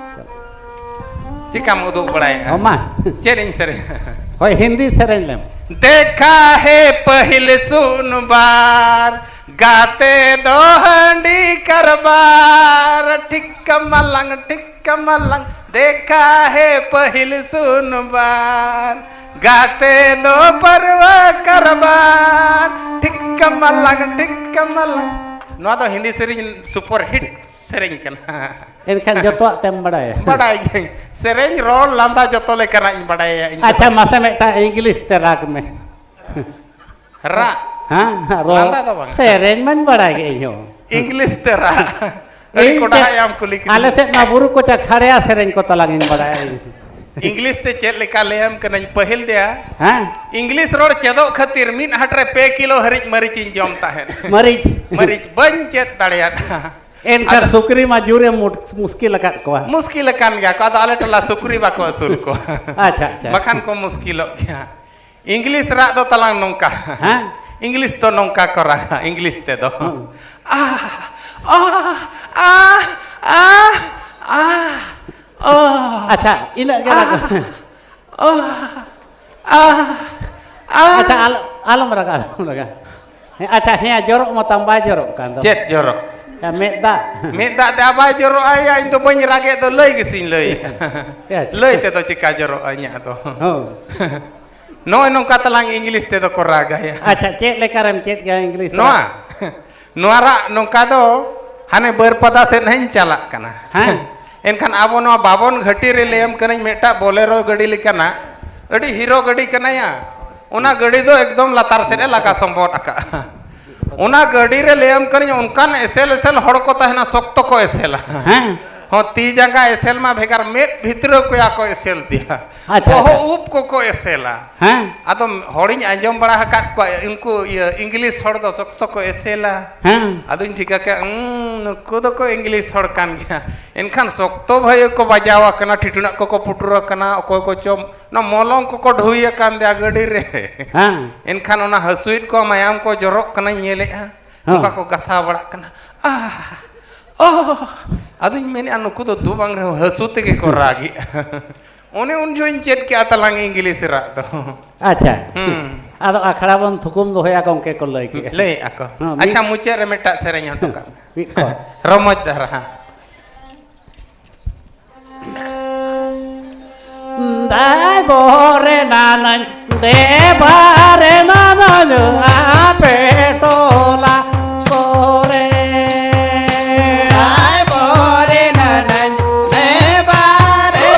ᱪᱮᱠᱟᱢ ᱩᱫᱩᱜ ᱵᱟᱲᱟᱭᱮᱫᱼᱟ? ᱦᱚᱸ, ᱢᱟ᱾ ᱪᱮᱫ ᱤᱧ ᱥᱮᱨᱮᱧᱟ? ᱦᱳᱭ, ᱦᱤᱱᱫᱤ ᱥᱮᱨᱮᱧ ᱞᱮᱢ᱾ देखा है पहले सुन बार, गाते दो हंडी करबार, ठिक कमलंग, ठिक कमलंग, देखा है पहले सुन बार, गाते दो पर्व करबार, ठिक कमलंग, ठिक कमलंग। ᱱᱚᱣᱟ ᱫᱚ ᱦᱤᱱᱫᱤ ᱥᱮᱨᱮᱧ ᱥᱩᱯᱟᱨ ᱦᱤᱴ ᱥᱮᱨᱮᱧ ᱠᱟᱱᱟ᱾ ᱮᱱᱠᱷᱟᱱ ᱡᱚᱛᱚᱣᱟᱜ ᱛᱮᱢ ᱵᱟᱲᱟᱭᱟ? ᱵᱟᱰᱟᱭ ᱜᱤᱭᱟᱹᱧ᱾ ᱥᱮᱨᱮᱧ, ᱨᱚᱲ, ᱞᱟᱸᱫᱟ ᱡᱚᱛᱚ ᱞᱮᱠᱟᱱᱟᱜ ᱤᱧ ᱵᱟᱰᱟᱭᱟ ᱤᱧ ᱫᱚ᱾ ᱟᱪᱪᱷᱟ, ᱢᱟᱥᱮ ᱢᱤᱫᱴᱟᱝ ᱤᱝᱞᱤᱥ ᱛᱮ ᱨᱟᱜᱽ ᱢᱮ᱾ ᱨᱟᱜ? ᱦᱮᱸ, ᱨᱚᱲ᱾ ᱞᱟᱸᱫᱟ ᱫᱚ ᱵᱟᱝ᱾ ᱥᱮᱨᱮᱧ ᱢᱟᱧ ᱵᱟᱲᱟᱭ ᱜᱮ ᱤᱧ ᱦᱚᱸ᱾ ᱤᱝᱞᱤᱥ ᱛᱮ ᱨᱟᱜ᱾ ᱟᱹᱰᱤ ᱤᱧ ᱠᱚᱰᱟᱦᱟᱜ ᱛᱮ-, ᱭᱟᱢ ᱠᱩᱞᱤ ᱠᱤᱫᱤᱧ᱾ ᱟᱞᱮ ᱥᱮᱫ ᱢᱟ ᱵᱩᱨᱩ ᱠᱚᱪᱟ ᱠᱷᱟᱲᱭᱟ ᱥᱮᱨᱮᱧ ᱠᱚ ᱛᱟᱞᱟᱝ ᱤᱧ ᱵᱟᱲᱟᱭᱟ ᱤᱧ᱾ ᱤᱝᱞᱤᱥ ᱛᱮ ᱪᱮᱫ ᱞᱮᱠᱟ ᱞᱟᱹᱭᱟᱢ ᱠᱟᱹᱱᱟᱹᱧ ᱯᱟᱹᱦᱤᱞ ᱫᱮᱭᱟ? ᱦᱮᱸ? ᱤᱝᱞᱤᱥ ᱨᱚᱲ ᱪᱮᱫᱚᱜ ᱠᱷᱟᱹᱛᱤᱨ ᱢᱤᱫ ᱦᱟᱴ ᱨᱮ ᱯᱮ ᱠᱤᱞᱳ ᱦᱟᱹᱨᱤᱡ ᱢᱟᱹᱨᱤᱪ ᱤᱧ ᱡᱚᱢ ᱛᱟᱦᱮᱸᱫ᱾ ᱢᱟᱹᱨᱤᱪ? ᱢᱟᱹᱨᱤᱪ ᱵᱟᱹᱧ ᱪᱮᱫ ᱫᱟᱲᱮᱭᱟᱫᱟ᱾ ᱮᱱᱠᱷᱟᱱ ᱟᱫᱚ ᱥᱩᱠᱨᱤ ᱢᱟ ᱡᱩᱨᱮ ᱢᱩᱴ-, ᱢᱩᱥᱠᱤᱞ ᱟᱠᱟᱫ ᱠᱚᱣᱟ᱾ ᱢᱩᱥᱠᱤᱞ ᱟᱠᱟᱱ ᱜᱮᱭᱟ ᱠᱚ, ᱟᱫᱚ ᱟᱞᱮ ᱴᱚᱞᱟ ᱥᱩᱠᱨᱤ ᱵᱟᱠᱚ ᱟᱹᱥᱩᱞ ᱠᱚᱣᱟ᱾ ᱟᱪᱪᱷᱟ, ᱟᱪᱪᱷᱟ᱾ ᱵᱟᱠᱷᱟᱱ ᱠᱚ ᱢᱩᱥᱠᱤᱞᱚᱜ ᱜᱮᱭᱟ᱾ ᱤᱝᱞᱤᱥ ᱨᱟᱜ ᱫᱚ ᱛᱟᱞᱟᱝ ᱱᱚᱝᱠᱟ᱾ ᱦᱮᱸ? ᱤᱝᱞᱤᱥ ᱫᱚ ᱱᱚᱝᱠᱟ ᱠᱚ ᱨᱟᱜᱟ, ᱤᱝᱞᱤᱥ ᱛᱮᱫᱚ᱾ ᱦᱩᱸ᱾ ᱟᱦ, ᱟᱦ, ᱟᱦ, ᱟᱦ, ᱟᱦ, ᱚ᱾ ᱟᱪᱪᱷᱟ, ᱤᱱᱟᱹᱜ ᱜᱮ ᱨᱟᱜᱟ᱾ ᱟᱦ, ᱚ᱾ ᱟᱦ, ᱟᱦ᱾ ᱟᱪᱪᱷᱟ, ᱟᱞ-, ᱟᱞᱚᱢ ᱨᱟᱜᱟ, ᱟᱞᱚᱢ ᱨᱟᱜᱟ᱾ ᱦᱮᱸ, ᱟᱪᱪᱷᱟ, ᱦᱮᱸ, ᱡᱚᱨᱚᱜ ᱢᱟ ᱛᱟᱢ, ᱵᱟᱭ ᱡᱚᱨᱚᱜ ᱠᱟᱱ ᱫᱚ᱾ ᱪᱮᱫ ᱡᱚᱨᱚᱜ? ᱦᱮᱸ, ᱢᱮᱫ ᱫᱟᱜ᱾ ᱢᱮᱫ ᱫᱟᱜ ᱛᱮ ᱵᱟᱭ ᱡᱚᱨᱚᱜᱼᱟ, ᱭᱟ, ᱤᱧ ᱫᱚ ᱵᱟᱹᱧ ᱨᱟᱜᱮᱫ ᱫᱚ, ᱞᱟᱹᱭ ᱜᱮᱥᱮᱧ ᱞᱟᱹᱭᱮᱫᱼᱟ᱾ ᱟᱪᱪᱷᱟ᱾ ᱞᱟᱹᱭ ᱛᱮᱫᱚ ᱪᱮᱠᱟ ᱡᱚᱨᱚᱜᱼᱟ ᱤᱧᱟᱹᱜ ᱫᱚ? ᱦᱚᱸ᱾ ᱱᱚᱜᱼᱚᱭ ᱱᱚᱝᱠᱟ ᱛᱟᱞᱟᱝ ᱤᱝᱞᱤᱥ ᱛᱮᱫᱚ ᱠᱚ ᱨᱟᱜᱟ, ᱭᱟ᱾ ᱟᱪᱪᱷᱟ, ᱪᱮᱫ ᱞᱮᱠᱟᱨᱮᱢ ᱪᱮᱫ ᱠᱮᱜᱼᱟ ᱤᱝᱞᱤᱥ ᱨᱟᱜ? ᱱᱚᱣᱟ? ᱱᱚᱣᱟ ᱨᱟᱜ ᱱᱚᱝᱠᱟ ᱫᱚ ᱦᱟᱱᱮ ᱵᱟᱹᱨᱯᱟᱫᱟ ᱥᱮᱫ ᱱᱟᱦᱟᱜ ᱤᱧ ᱪᱟᱞᱟᱜ ᱠᱟᱱᱟ᱾ ᱦᱮᱸ᱾ ᱮᱱᱠᱷᱟᱱ ᱟᱵᱚ ᱱᱚᱣᱟ ᱵᱟᱵᱚᱱ ᱜᱷᱟᱹᱴᱤ ᱨᱮ ᱞᱟᱹᱭᱟᱢ ᱠᱟᱹᱱᱟᱹᱧ ᱢᱤᱫᱴᱟᱜ ᱵᱚᱞᱮᱨᱳ ᱜᱟᱹᱰᱤ ᱞᱮᱠᱟᱱᱟᱜ, ᱟᱹᱰᱤ ᱦᱤᱨᱳ ᱜᱟᱹᱰᱤ ᱠᱟᱱᱟᱭᱟ᱾ ᱚᱱᱟ ᱜᱟᱹᱰᱤ ᱫᱚ ᱮᱠᱫᱚᱢ ᱞᱟᱛᱟᱨ ᱥᱮᱫ ᱮ ᱞᱟᱜᱟ ᱥᱚᱢᱵᱚᱫ ᱟᱠᱟᱫᱼᱟ᱾ ᱚᱱᱟ ᱜᱟᱹᱰᱤ ᱨᱮ ᱞᱟᱹᱭᱟᱢ ᱠᱟᱹᱱᱟᱹᱧ ᱚᱱᱠᱟᱱ ᱮᱥᱮᱞ ᱮᱥᱮᱞ ᱦᱚᱲ ᱠᱚ ᱛᱟᱦᱮᱱᱟ, ᱥᱚᱠᱛᱚ ᱠᱚ ᱮᱥᱮᱞᱟ᱾ ᱦᱮᱸ᱾ ᱦᱚᱸ, ᱛᱤ ᱡᱟᱸᱜᱟ ᱮᱥᱮᱞ ᱢᱟ ᱵᱷᱮᱜᱟᱨ, ᱢᱮᱫ ᱵᱷᱤᱛᱨᱟᱹ ᱠᱚᱭᱟ ᱠᱚ ᱮᱥᱮᱞ ᱛᱮᱭᱟ᱾ ᱟᱪᱪᱷᱟ, ᱵᱚᱦᱚᱜ ᱟᱪᱪᱷᱟ᱾ ᱩᱵ ᱠᱚᱠᱚ ᱮᱥᱮᱞᱟ᱾ ᱦᱮᱸ᱾ ᱟᱫᱚ ᱦᱚᱲᱤᱧ ᱟᱸᱡᱚᱢ ᱵᱟᱲᱟ ᱟᱠᱟᱫ ᱠᱚᱣᱟ, ᱩᱱᱠᱩ ᱤᱭᱟᱹ ᱤᱝᱞᱤᱥ ᱦᱚᱲ ᱫᱚ ᱥᱚᱠᱛᱚ ᱠᱚ ᱮᱥᱮᱞᱟ᱾ ᱦᱮᱸ᱾ ᱟᱫᱚᱧ ᱴᱷᱤᱠᱟᱹ ᱠᱮᱜᱼᱟ, ᱩᱸ, ᱱᱩᱠᱩ ᱫᱚᱠᱚ ᱤᱝᱞᱤᱥ ᱦᱚᱲ ᱠᱟᱱ ᱜᱮᱭᱟ᱾ ᱮᱱᱠᱷᱟᱱ ᱥᱚᱠᱛᱚ ᱵᱷᱟᱹᱭ ᱠᱚ ᱵᱟᱡᱟᱣ ᱟᱠᱟᱱᱟ, ᱴᱷᱤᱴᱩᱱᱟᱜ ᱠᱚᱠᱚ ᱯᱩᱴᱩᱨ ᱟᱠᱟᱱᱟ, ᱚᱠᱚᱭ ᱠᱚᱪᱚ ᱚᱱᱟ ᱢᱚᱞᱚᱝ ᱠᱚᱠᱚ ᱰᱷᱩᱭ ᱟᱠᱟᱱ ᱫᱮᱭᱟ ᱜᱟᱹᱰᱤ ᱨᱮ᱾ ᱦᱮᱸ᱾ ᱮᱱᱠᱷᱟᱱ ᱚᱱᱟ ᱦᱟᱹᱥᱩᱭᱮᱫ ᱠᱚᱣᱟ, ᱢᱟᱭᱟᱢ ᱠᱚ ᱡᱚᱨᱚᱜ ᱠᱟᱱᱟᱧ ᱧᱮᱞᱮᱜᱼᱟ᱾ ᱦᱮᱸ᱾ ᱚᱱᱠᱟ ᱠᱚ ᱜᱟᱥᱟᱣ ᱵᱟᱲᱟᱜ ᱠᱟᱱᱟ᱾ ᱟᱦ, ᱚᱦ᱾ ᱟᱫᱚᱧ ᱢᱮᱱᱮᱫᱼᱟ, ᱱᱩᱠᱩ ᱫᱚ ᱫᱩ ᱵᱟᱝ ᱨᱮᱦᱚᱸ ᱦᱟᱹᱥᱩ ᱛᱮᱜᱮ ᱠᱚ ᱨᱟᱜᱮᱜᱼᱟ᱾ ᱚᱱᱮ ᱩᱱ ᱡᱚᱦᱚᱧ ᱪᱮᱫ ᱠᱮᱜᱼᱟ ᱛᱟᱞᱟᱝ ᱤᱝᱞᱤᱥ ᱨᱟᱜ ᱫᱚ᱾ ᱟᱪᱪᱷᱟ᱾ ᱦᱩᱸ᱾ ᱟᱫᱚ ᱟᱠᱷᱲᱟ ᱵᱚᱱ ᱛᱷᱩᱠᱩᱢ ᱫᱚᱦᱚᱭᱟ, ᱜᱚᱢᱠᱮ ᱠᱚ ᱞᱟᱹᱭ ᱠᱮᱜᱼᱟ᱾ ᱞᱟᱹᱭᱮᱜᱼᱟ ᱠᱚ᱾ ᱦᱮᱸ, ᱢᱤᱫ ᱟᱪᱪᱷᱟ, ᱢᱩᱪᱟᱹᱫ ᱨᱮ ᱢᱤᱫᱴᱟᱜ ᱥᱮᱨᱮᱧ ᱦᱚᱴᱚ ᱠᱟᱜ ᱢᱮ᱾ ᱢᱤᱫ ᱠᱚ᱾ ᱨᱚᱢᱚᱡᱽ ᱫᱷᱟᱨᱟ᱾ ᱫᱟᱭ ᱵᱚᱨᱮ ᱱᱟᱱᱟᱧ, ᱫᱮᱵᱟᱨᱮ ᱱᱟᱱᱟᱧ, ᱟᱯᱮ ᱴᱚᱞᱟ ᱠᱚᱨᱮ᱾ ᱫᱟᱭ ᱵᱚᱨᱮ ᱱᱟᱱᱟᱧ, ᱫᱮᱵᱟᱨᱮ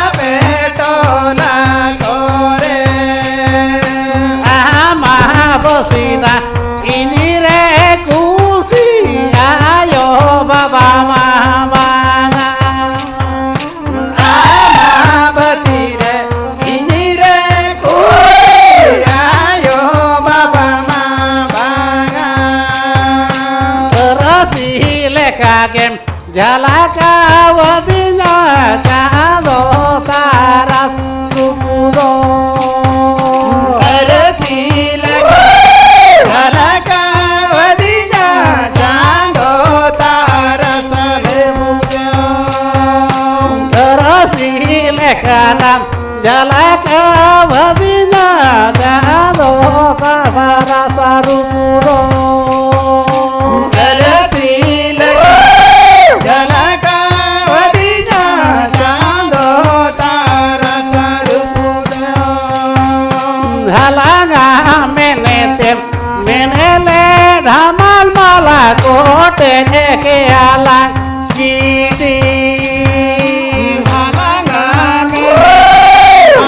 ᱟᱯᱮ ᱴᱚᱞᱟ ᱠᱚᱨᱮ᱾ ᱟᱢᱟ ᱵᱚᱥᱤᱫᱟ ᱤᱧ ᱨᱮ ᱠᱩᱥᱤ ᱟᱭᱳ ᱵᱟᱵᱟ ᱢᱟ ᱵᱟᱝᱟ᱾ ᱟᱢᱟ ᱵᱟᱹᱛᱤ ᱨᱮ ᱤᱧ ᱨᱮ ᱠᱩᱥᱤ ᱟᱭᱳ ᱵᱟᱵᱟ ᱢᱟ ᱵᱟᱝᱟ᱾ ᱨᱟᱹᱥᱤ ᱞᱮᱠᱟ ᱜᱮᱢ ᱡᱷᱟᱞᱟᱠᱟᱣᱟᱫᱤᱧᱟ ᱪᱟᱸᱫᱚ ᱛᱟᱨᱟᱥ ᱨᱩᱯᱩ ᱫᱚ᱾ ᱟᱨᱟᱥᱤ ᱞᱮᱠᱟ ᱡᱷᱟᱞᱟᱠᱟᱣᱟᱫᱤᱧᱟ ᱪᱟᱸᱫᱚ ᱛᱟᱨᱟᱥ ᱨᱩᱯᱩ ᱫᱚ᱾ ᱟᱨᱟᱥᱤ ᱞᱮᱠᱟ ᱛᱟᱢ ᱡᱷᱟᱞᱟᱠᱟᱣᱟᱫᱤᱧᱟ ᱪᱟᱸᱫᱚ ᱛᱟᱨᱟᱥ ᱨᱩᱯᱩ ᱫᱚ᱾ ᱟᱨᱟᱥᱤ ᱞᱮᱠᱟ ᱡᱷᱟᱞᱟᱠᱟᱣᱟᱫᱤᱧᱟ ᱪᱟᱸᱫᱚ ᱛᱟᱨᱟᱥ ᱨᱩᱯᱩ ᱫᱚ᱾ ᱦᱟᱞᱟᱝᱟ ᱢᱮᱱᱮᱛᱮᱢ ᱢᱮᱱᱮᱞᱮ ᱫᱷᱟᱢᱟᱞ ᱢᱟᱞᱟ ᱠᱚᱴᱮᱡ ᱠᱮᱭᱟᱞᱟᱝ ᱜᱤᱰᱤ᱾ ᱦᱟᱞᱟᱝᱟ ᱢᱮᱱᱮᱛᱮᱢ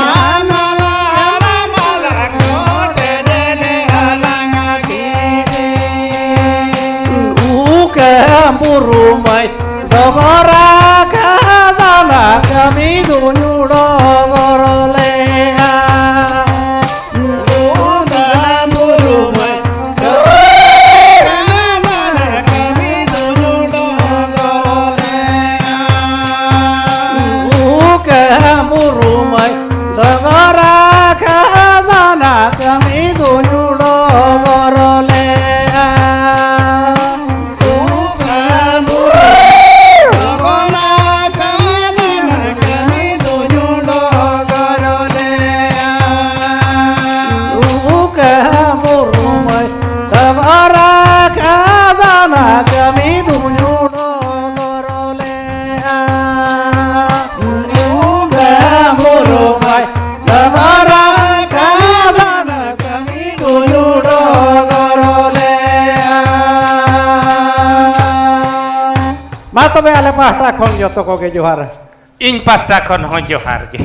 ᱰᱚᱜᱚᱨ ᱟᱠᱟᱫᱟ ᱚᱱᱟ ᱠᱟᱹᱢᱤ ᱫᱩᱧ ᱰᱚᱜᱚᱨ ᱞᱮᱜᱼᱟ᱾ ᱩᱠᱟ ᱵᱩᱨᱩ ᱢᱟᱹᱭ ᱰᱚᱜᱚᱨ ᱟᱠᱟᱫᱟ ᱚᱱᱟ ᱠᱟᱹᱢᱤ ᱫᱩᱧ ᱰᱚᱜᱚᱨ ᱞᱮᱜᱼᱟ᱾ ᱢᱟ ᱛᱚᱵᱮ ᱟᱞᱮ ᱯᱟᱦᱴᱟ ᱠᱷᱚᱱ ᱡᱚᱛᱚ ᱠᱚᱜᱮ ᱡᱚᱦᱟᱨ᱾ ᱤᱧ ᱯᱟᱦᱴᱟ ᱠᱷᱚᱱ ᱦᱚᱸ ᱡᱚᱦᱟᱨ ᱜᱮ᱾